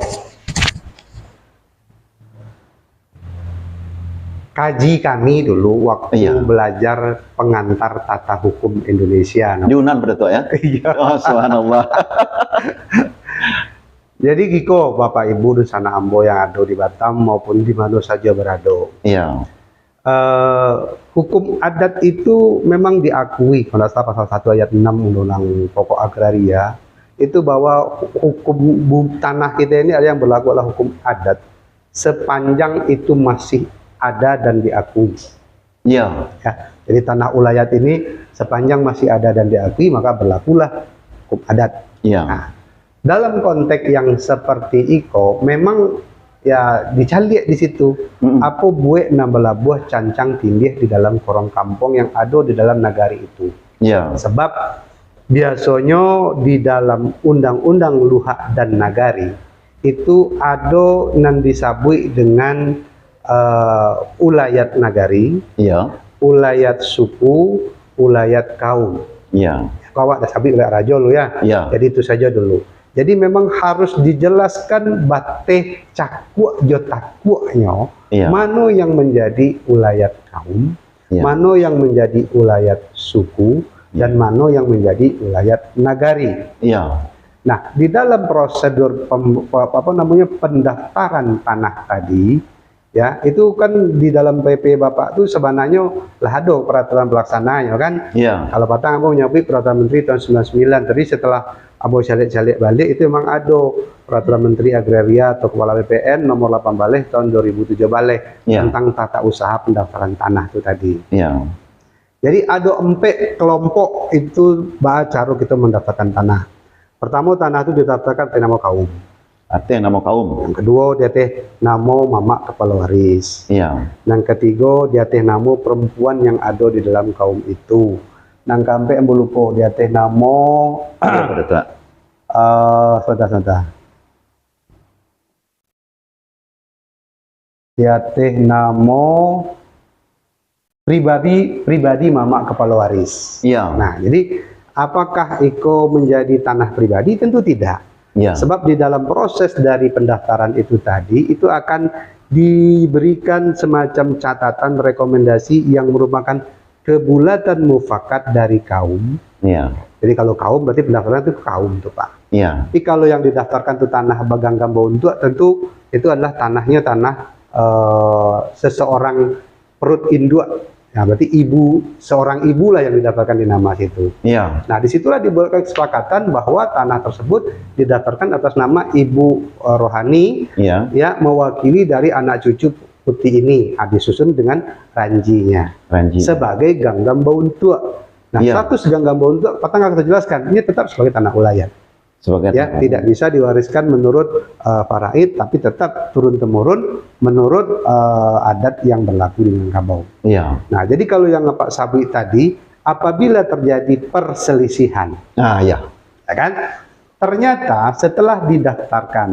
kaji kami dulu waktu, iya, belajar pengantar tata hukum Indonesia, no. Di Unan, Pak Datuk, ya? Iya. Oh, subhanallah. Jadi, giko, Bapak Ibu dunsanak ambo yang ado di Batam maupun di mano sajo barado. Iya. Eh, hukum adat itu memang diakui, kalau ndak salah pasal satu ayat enam Undang-Undang Pokok Agraria, itu bahwa hukum bu-, tanah kita ini ada yang berlaku adalah hukum adat sepanjang itu masih ada dan diakui. Iya. Ya, jadi tanah ulayat ini sepanjang masih ada dan diakui, maka berlakulah hukum adat. Iya. Nah, dalam konteks yang seperti iko, memang ya dicaliak di situ, mm-mm, apo buek nan balabuah cancang tindih di dalam korong kampuang yang ado di dalam nagari itu. Iya. Sebab biasonyo di dalam undang-undang luhak dan nagari, itu ado nan disabuik dengan, eh, ulayat nagari, iya, ulayat suku, ulayat kaum. Iya. Kok awak dah sabuik ulayat rajo dulu, ya? Iya. Jadi itu sajo dulu. Jadi memang harus dijelaskan bateh cakuak jo takuaknyo, iya, mano yang menjadi ulayat kaum, iya, mano yang menjadi ulayat suku, iya, dan mano yang menjadi ulayat nagari. Iya. Nah, di dalam prosedur pem-, apa namanya, pendaftaran tanah tadi, ya, itu kan di dalam P P Bapak tu sebenarnya lah ado peraturan pelaksananya, kan? Iya. Kalau patang ambo manyabuik Peraturan Menteri tahun sembilan sembilan, tapi setelah ambo caliak-caliak balik, itu memang ado Peraturan Menteri Agraria atau Kepala B P N nomor lapan baleh tahun dua ribu tujuh baleh, iya, tentang tata usaha pendaftaran tanah tu tadi. Iya. Jadi, ado ampek kelompok itu baa caro kito mendaftarkan tanah. Pertamo, tanah tu didaftarkan ateh namo kaum. Ateh namo kaum. Yang kaduo, di ateh namo mamak kapalo waris. Iya. Yang katigo, di ateh namo perempuan yang ado di dalam kaum itu. Yang kaampek, ambo lupo, di ateh namo, iya, Pak Datuk. Eh, sabanta, sabanta. Di ateh namo pribadi, pribadi mamak kapalo waris. Iya. Nah, jadi apakah iko menjadi tanah pribadi? Tentu tidak. Iya. Sebab di dalam proses dari pendaftaran itu tadi, itu akan diberikan semacam catatan rekomendasi yang merupakan kebulatan mufakat dari kaum. Iya. Jadi kalau kaum berarti pendaftaran itu kaum tuh, Pak. Iya. Tapi kalau yang didaftarkan tuh tanah baganggam bauntuak, tentu itu adalah tanahnya tanah, eh, seseorang perut induak. Ya, berarti ibu, seorang ibu lah yang didaftarkan di nama situ. Iya. Nah, disitulah dibuatkan kesepakatan bahwa tanah tersebut didaftarkan atas nama Ibu, eh, Rohani, iya, ya, mewakili dari anak cucu putih ini, ah, disusun dengan ranjinya. Ranji. Sebagai ganggam bauntuak. Nah, Iya. status Gang Gambau Untuak, patang kali kita jelaskan, ini tetap sebagai tanah ulayat. Sebagai Ya, tanah tidak ulayat. bisa diwariskan menurut, eh, faraid, tapi tetap turun-temurun menurut, eh, adat yang berlaku di Minangkabau. Iya. Nah, jadi kalau yang Pak sabuik tadi, apabila terjadi perselisihan, Ah, ya. ya kan? Ternyata setelah didaftarkan,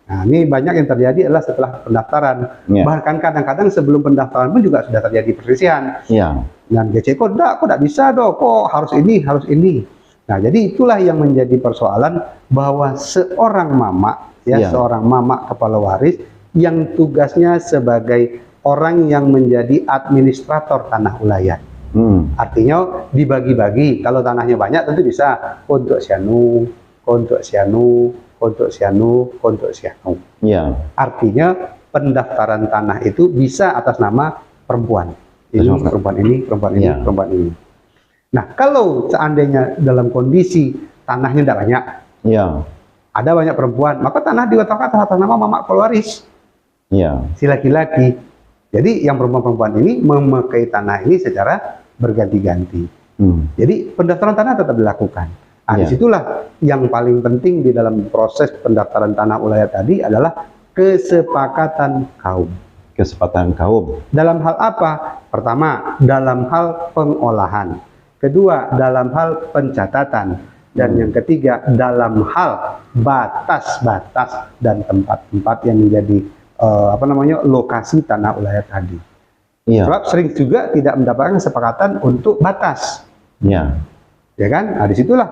nah, ini banyak yang terjadi adalah setelah pendaftaran. Iya. Bahkan kadang-kadang sebelum pendaftaran pun juga sudah terjadi perselisihan. Iya. Dan kecek, "Kok ndak, kok ndak bisa doh, kok harus ini, harus ini." Nah, jadi itulah yang menjadi persoalan bahwa seorang mamak, ya, Iya. seorang mamak kepala waris yang tugasnya sebagai orang yang menjadi administrator tanah ulayat. Hmm. Artinya dibagi-bagi. Kalau tanahnya banyak tentu bisa, "Oh, untuk si anu, oh, untuk si anu, oh, untuk si anu, oh, untuk si anu." Iya. Artinya pendaftaran tanah itu bisa atas nama perempuan. Ini Atas nama perempuan ini, perempuan ini, Iya. perempuan ini. Nah, kalau seandainya dalam kondisi tanahnya tidak banyak, Iya. ada banyak perempuan, maka tanah diwakilkan atas, atas nama mamak kepala waris, Iya. si laki-laki. Jadi, yang perempuan-perempuan ini memakai tanah ini secara berganti-ganti. Hmm. Jadi, pendaftaran tanah tetap dilakukan. Nah, Iya. disitulah yang paling penting di dalam proses pendaftaran tanah ulayat tadi adalah kesepakatan kaum. Kesepakatan kaum. Dalam hal apa? Pertama, dalam hal pengolahan. Kedua, dalam hal pencatatan. Dan Hmm. yang ketiga, dalam hal batas-batas dan tempat-tempat yang menjadi, eh, apa namanya, lokasi tanah ulayat tadi. Iya. Sebab sering juga tidak mendapatkan kesepakatan untuk batas. Iya. Ya kan? Nah, disitulah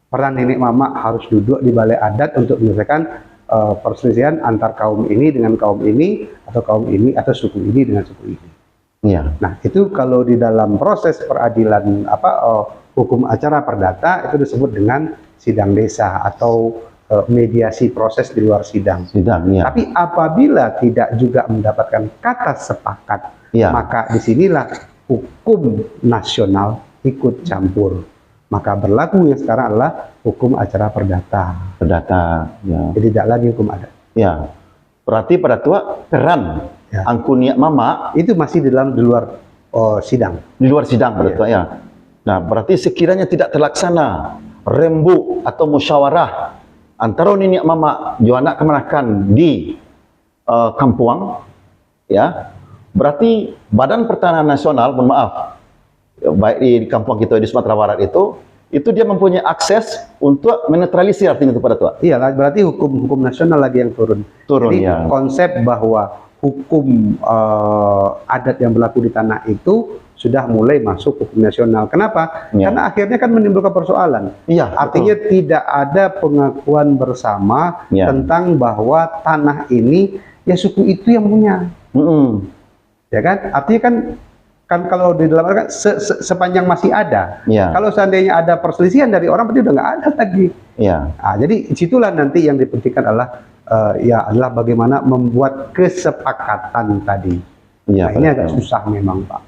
peran nenek mamak harus duduk di balai adat untuk menyelesaikan, eh, perselisihan antar kaum ini dengan kaum ini, atau kaum ini atau suku ini dengan suku ini. Iya. Nah, itu kalau di dalam proses peradilan, apa, eh, hukum acara perdata, itu disebut dengan sidang desa atau, eh, mediasi proses di luar sidang. Sidang, iya. Tapi apabila tidak juga mendapatkan kata sepakat, Iya. maka di sinilah hukum nasional ikut campur. Maka berlaku yang sekarang adalah hukum acara perdata. Perdata, ya. Jadi tidak lagi hukum adat. Ya. Berarti Pak Datuak, peran Ya. angku niniak mamak Itu masih di dalam, di luar, oh, sidang. di luar sidang, Pak Iya. Datuak, ya. Nah, berarti sekiranya tidak terlaksana rembuk atau musyawarah antara niniak mamak jo anak kamanakan di, eh, kampuang, ya, berarti Badan Pertanahan Nasional, mohon maaf, baik di, di kampuang kita di Sumatera Barat itu, itu dia mempunyai akses untuk menetralisir, artinya itu, Pak Datuak. Iya, lah, berarti hukum, hukum nasional lagi yang turun. Turun, Jadi, ya. konsep bahwa hukum, eh, adat yang berlaku di tanah itu sudah mulai masuk hukum nasional. Kenapa? Ya. Karena akhirnya kan menimbulkan persoalan. Iya, Artinya betul. tidak ada pengakuan bersama Ya. tentang bahwa tanah ini ya suku itu yang punya. Mm-mm. Ya kan? Artinya kan, kan kalau di dalam kan se-, se-, sepanjang masih ada. Ya. Kalau seandainya ada perselisihan dari orang, berarti udah nggak ada lagi. Ya. Ah, jadi situlah nanti yang dipentingkan adalah, eh, ya adalah bagaimana membuat kesepakatan tadi. Iya, Nah, ini agak betul. susah memang, Pak.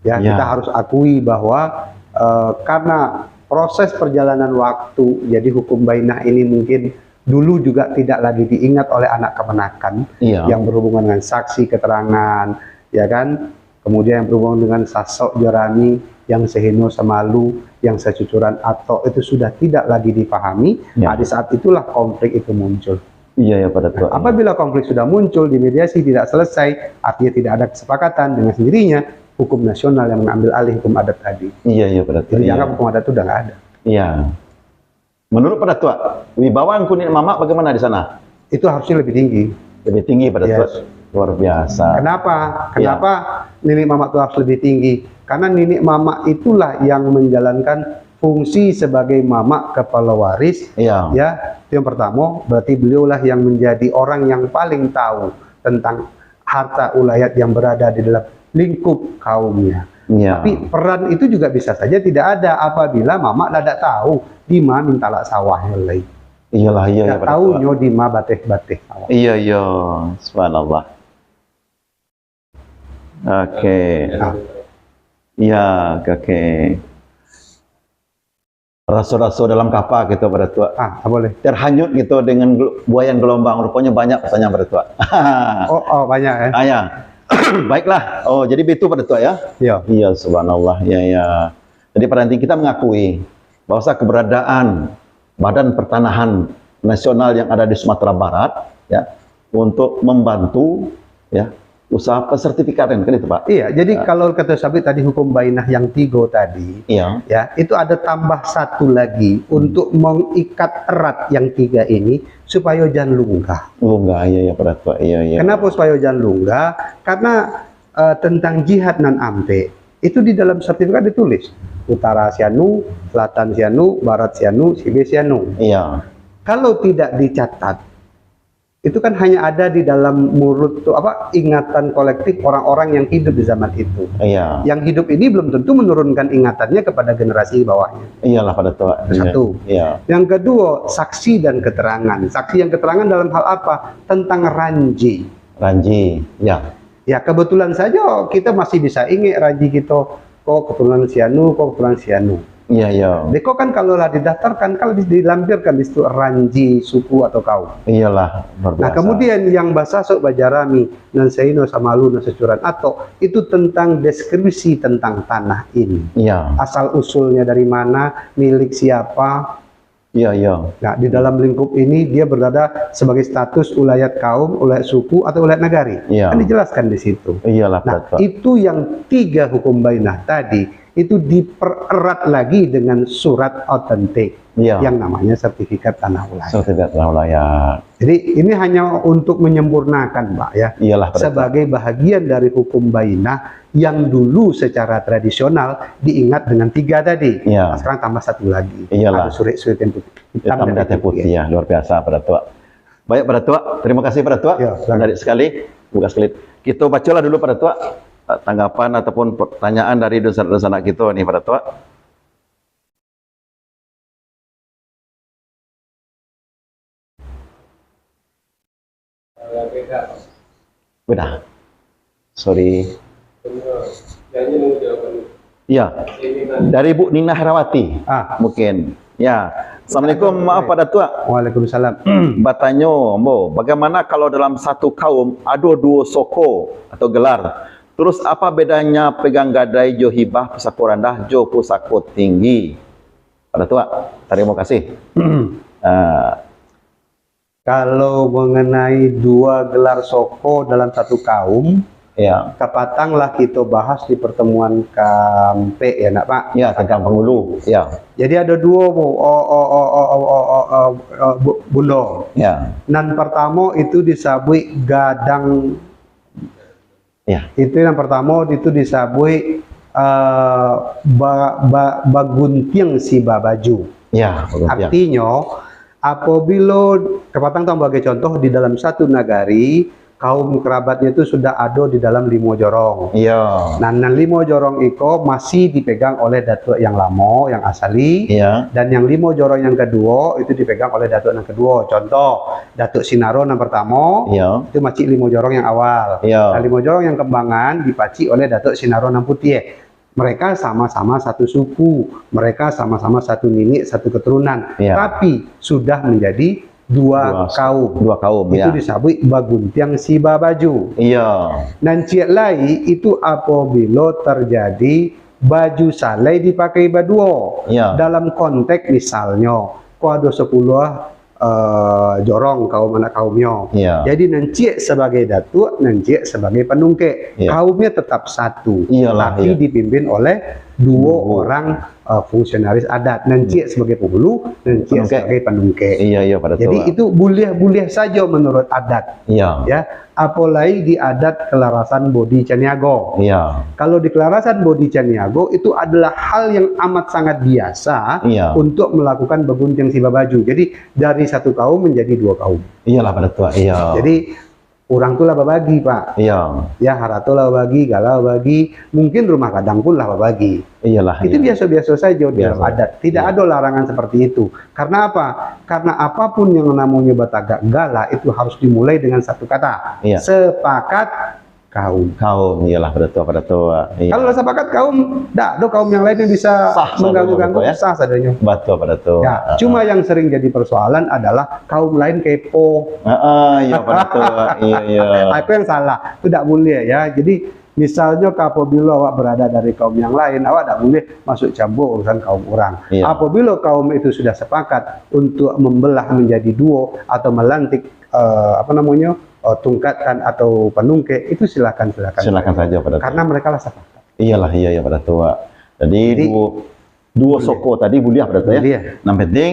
Ya, Ya. kita harus akui bahwa, eh, karena proses perjalanan waktu, jadi hukum bainah ini mungkin dulu juga tidak lagi diingat oleh anak kemenakan Iya. yang berhubungan dengan saksi, keterangan, ya kan? Kemudian yang berhubungan dengan sasok jo rami, yang sahino samalu, yang sacucuran atok itu sudah tidak lagi dipahami. Ya. Nah, di saat itulah konflik itu muncul. Iya, ya, Pak Datuak. Nah, apabila konflik sudah muncul, dimediasi tidak selesai, artinya tidak ada kesepakatan, dengan sendirinya hukum nasional yang mengambil alih hukum adat tadi. Iya, iya, Pak Datuak. Jadi Iya. dianggap hukum adat itu udah nggak ada. Iya. Menurut Pak Datuak, wibawa angku niniak mamak bagaimana di sana? Itu harusnya lebih tinggi. Lebih tinggi, Pak Datuak. Yes. Luar biasa. Kenapa? Iya. Kenapa niniak mamak itu harus lebih tinggi? Karena niniak mamak itulah yang menjalankan fungsi sebagai mamak kepala waris. Iya. Ya, itu yang pertama, berarti beliaulah yang menjadi orang yang paling tahu tentang harta ulayat yang berada di dalam lingkup kaumnya. Iya. Tapi peran itu juga bisa saja tidak ada apabila mamak lah dak tahu di ma mintalak sawahnyo lai. Iyalah, iya, iya, Dak Pak tahu Datuak. nyo di ma bateh-bateh sawah. Iya, iya. Subhanallah. Oke. Nah. Iya, oke, oke. Raso-raso dalam kapa gitu, Pak Datuak. Ah, ah, boleh. Terhanyut gitu dengan gel-, buayan gelombang. Rupanya banyak pertanyaan, Pak Datuak. Oh, oh, banyak, eh? Ah, ya. Baiklah. Oh, jadi begitu, Pak Datuak, ya? Iya. Iya, subhanallah. Ya, ya. Jadi pada intinya kita mengakui bahwa keberadaan Badan Pertanahan Nasional yang ada di Sumatera Barat, ya, untuk membantu, ya, usaha pensertifikatan, kan itu, Pak? Iya, jadi Ya. kalau kata Sabik tadi, hukum bainah yang tiga tadi, Iya. ya, itu ada tambah satu lagi untuk mengikat erat yang tiga ini supaya jan lunggah. Lunggah, iya, iya, Pak Datuk. Iya, iya. Kenapa supaya jan lunggah? Karena, eh, tentang jihad nan ampek, itu di dalam sertifikat ditulis, utara sianu, selatan sianu, barat sianu, sibe sianu. Iya. Kalau tidak dicatat, itu kan hanya ada di dalam mulut tu, apa, ingatan kolektif orang-orang yang hidup di zaman itu. Iya. Yang hidup ini belum tentu menurunkan ingatannya kepada generasi di bawahnya. Iyalah, Pak Datuk. Itu Iya. satu. Iya. Yang kedua, saksi dan keterangan. Saksi yang keterangan dalam hal apa? Tentang ranji. Ranji, ya. Ya, kebetulan saja kita masih bisa ingat ranji kita, ko keturunan sianu, ko keturunan sianu. Iya, iya. Dek ko kan kalau lah didaftarkan, kan di-, dilampirkan di situ ranji, suku atau kaum. Iyalah, luar Nah, biasa. kemudian yang basasok bajarami, nan saino samalu, nan sacuran atok, itu tentang deskripsi tentang tanah ini. Iya. Asal usulnya dari mana, milik siapa. Iya, iya. Nah, di dalam lingkup ini dia berada sebagai status ulayat kaum, ulayat suku, atau ulayat nagari. Iya. Kan dijelaskan di situ. Iyalah, Nah, Pak Datuk. itu yang tiga hukum bainah tadi, itu dipererat lagi dengan surat autentik Iya. yang namanya sertifikat tanah ulayat. Sertifikat tanah ulayat. Jadi, ini hanya untuk menyempurnakan, Pak, ya. Iyalah, Pak Datuk. Sebagai bahagian dari hukum bainah yang dulu secara tradisional diingat dengan tiga tadi. Iya. Nah, sekarang tambah satu lagi. Iyalah. Ada surit-surit yang putih. Hitam Hitam dan di atas putih, putih. Ya, luar biasa, Pak Datuk. Baik, Pak Datuk. Terima kasih, Pak Datuk. Ya, silakan. Menarik sekali. Buka sekali. Kita bacalah dulu, Pak Datuk, tanggapan ataupun pertanyaan dari dunsanak-dunsanak kita ni, Pak Datuk. Beda. Sorry. Ya. Dari Bu Nina Herawati. Ah. Mungkin. Ya. Assalamualaikum. Maaf, Pak Datuk. Waalaikumsalam. Batanyo, ambo, bagaimana kalau dalam satu kaum ado duo soko atau gelar? Terus, apa bedanya pegang gadai jo hibah, pusako randah jo pusako tinggi? Pak Datuk, terima kasih. Ah, Kalau mengenai dua gelar soko dalam satu kaum, Ya. kapatang lah kita bahas di pertemuan kampek, ya, nak, Pak? Ya, tentang penghulu. Ya. Jadi ada dua, Bu, o, o, o, o, o, o, o, o, bu-, bundo. Ya. Nan pertama itu disabuik gadang. Ya. Itu yang pertama itu disabuik, eh, ba-, ba-, baguntiang si babaju. Ya, baguntiang. Artinyo, apabilo kapatang tong bagai contoh di dalam satu nagari, kaum kerabatnya itu sudah ado di dalam limo jorong. Iya. Nah, nan limo jorong iko masih dipegang oleh datuak yang lamo, yang asali, Iya. dan yang limo jorong yang kaduo itu dipegang oleh datuak yang kaduo. Contoh, Datuak Sinaro nan partamo, Iya. itu macik limo jorong yang awal. Iya. Nah, limo jorong yang kembangan dipacik oleh Datuak Sinaro nan putiah. Mereka sama-sama satu suku, mereka sama-sama satu niniak, satu keturunan, Iya. tapi sudah menjadi dua Dua su-, kaum. dua kaum, Itu ya. disebut baguntiang si babaju. Iya. Nan ciek lai itu apabilo terjadi baju salai dipakai baduo. Iya. Dalam konteks misalnyo, ko ado sapuluah, eh, jorong kaum anak kaumnyo. Iya. Jadi nan ciek sabagai datuak, nan ciek sabagai panungkek. Iya. Kaumnyo tetap satu, Iyalah, tapi iya. dipimpin oleh duo Duo. orang, eh, fungsionaris adat. Nan Hmm. ciek sabagai penghulu, nan ciek Panungkek. sabagai panungkek. Iya, iya, pada Jadi tu, Pak. itu buliah-buliah sajo menurut adat. Iya. Ya, apolai di adat Kelarasan Bodi Caniago. Iya. Kalau di Kelarasan Bodi Caniago, itu adalah hal yang amat sangat biasa Iya. untuk melakukan baguntiang si babaju. Jadi, dari satu kaum menjadi dua kaum. Iyalah, pada tu, iya. Jadi, orang tu lah babagi, Pak. Iya. Ya, harato lah babagi, gala babagi, mungkin rumah gadang pun lah babagi. Iyalah, Itu iya. biasa-biasa saja di dalam Biasa. adat. Tidak Iya. ada larangan seperti itu. Karena apa? Karena apapun yang namanya batagak gala itu harus dimulai dengan satu kata. Iya. Sepakat kaum. Kaum, iyalah, pada tu, pada tu. Iya. Kalau lah sepakat kaum, dak ada kaum yang lain yang bisa Sah saja mengganggu-ganggu, betul, ya? sah sadonyo. Betul, pada tu. Ya, Ah, cuma ah. yang sering jadi persoalan adalah kaum lain kepo. Ah, ah, iya, pada tu. Iya, iya. Ah, itu yang salah. Itu dak boleh, ya. Jadi, Misalnyo, apabilo awak berada dari kaum yang lain, awak tak boleh masuk campur urusan kaum orang. Iya. Apabilo kaum itu sudah sepakat untuk membelah menjadi duo atau melantik, eh, apa namanya, eh, tungkatan atau panungkek, itu silakan, silakan. Silakan saja, Pak Datuk. Karena mereka lah sepakat. Iyalah, iya, iya, Pak Datuk. Jadi, Jadi, duo, duo boleh. Soko tadi buliah, Pak Datuk, ya. Buliah. Nan penting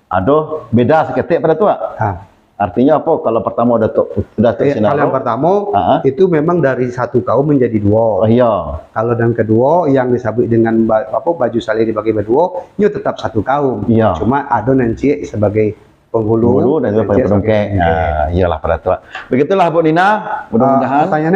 ado beda saketek, Pak Datuk. Ha. Artinya apa? Kalau pertama Datuk Datuk Iya, kalau yang Sinaro, pertama, Ah. itu memang dari satu kaum menjadi duo. oh iya. Kalau yang kedua, yang disebut dengan ba- apa, baju saleh dibagi berdua, itu tetap satu kaum. Iya. Cuma ada nan ciek sebagai penghulu, Dulu dan juga nan ciek penungkek. sebagai penungkek. Nah, iyalah, Pak Datuk. Begitulah, Bu Nina. Mudah-mudahan. Ah, pertanyaan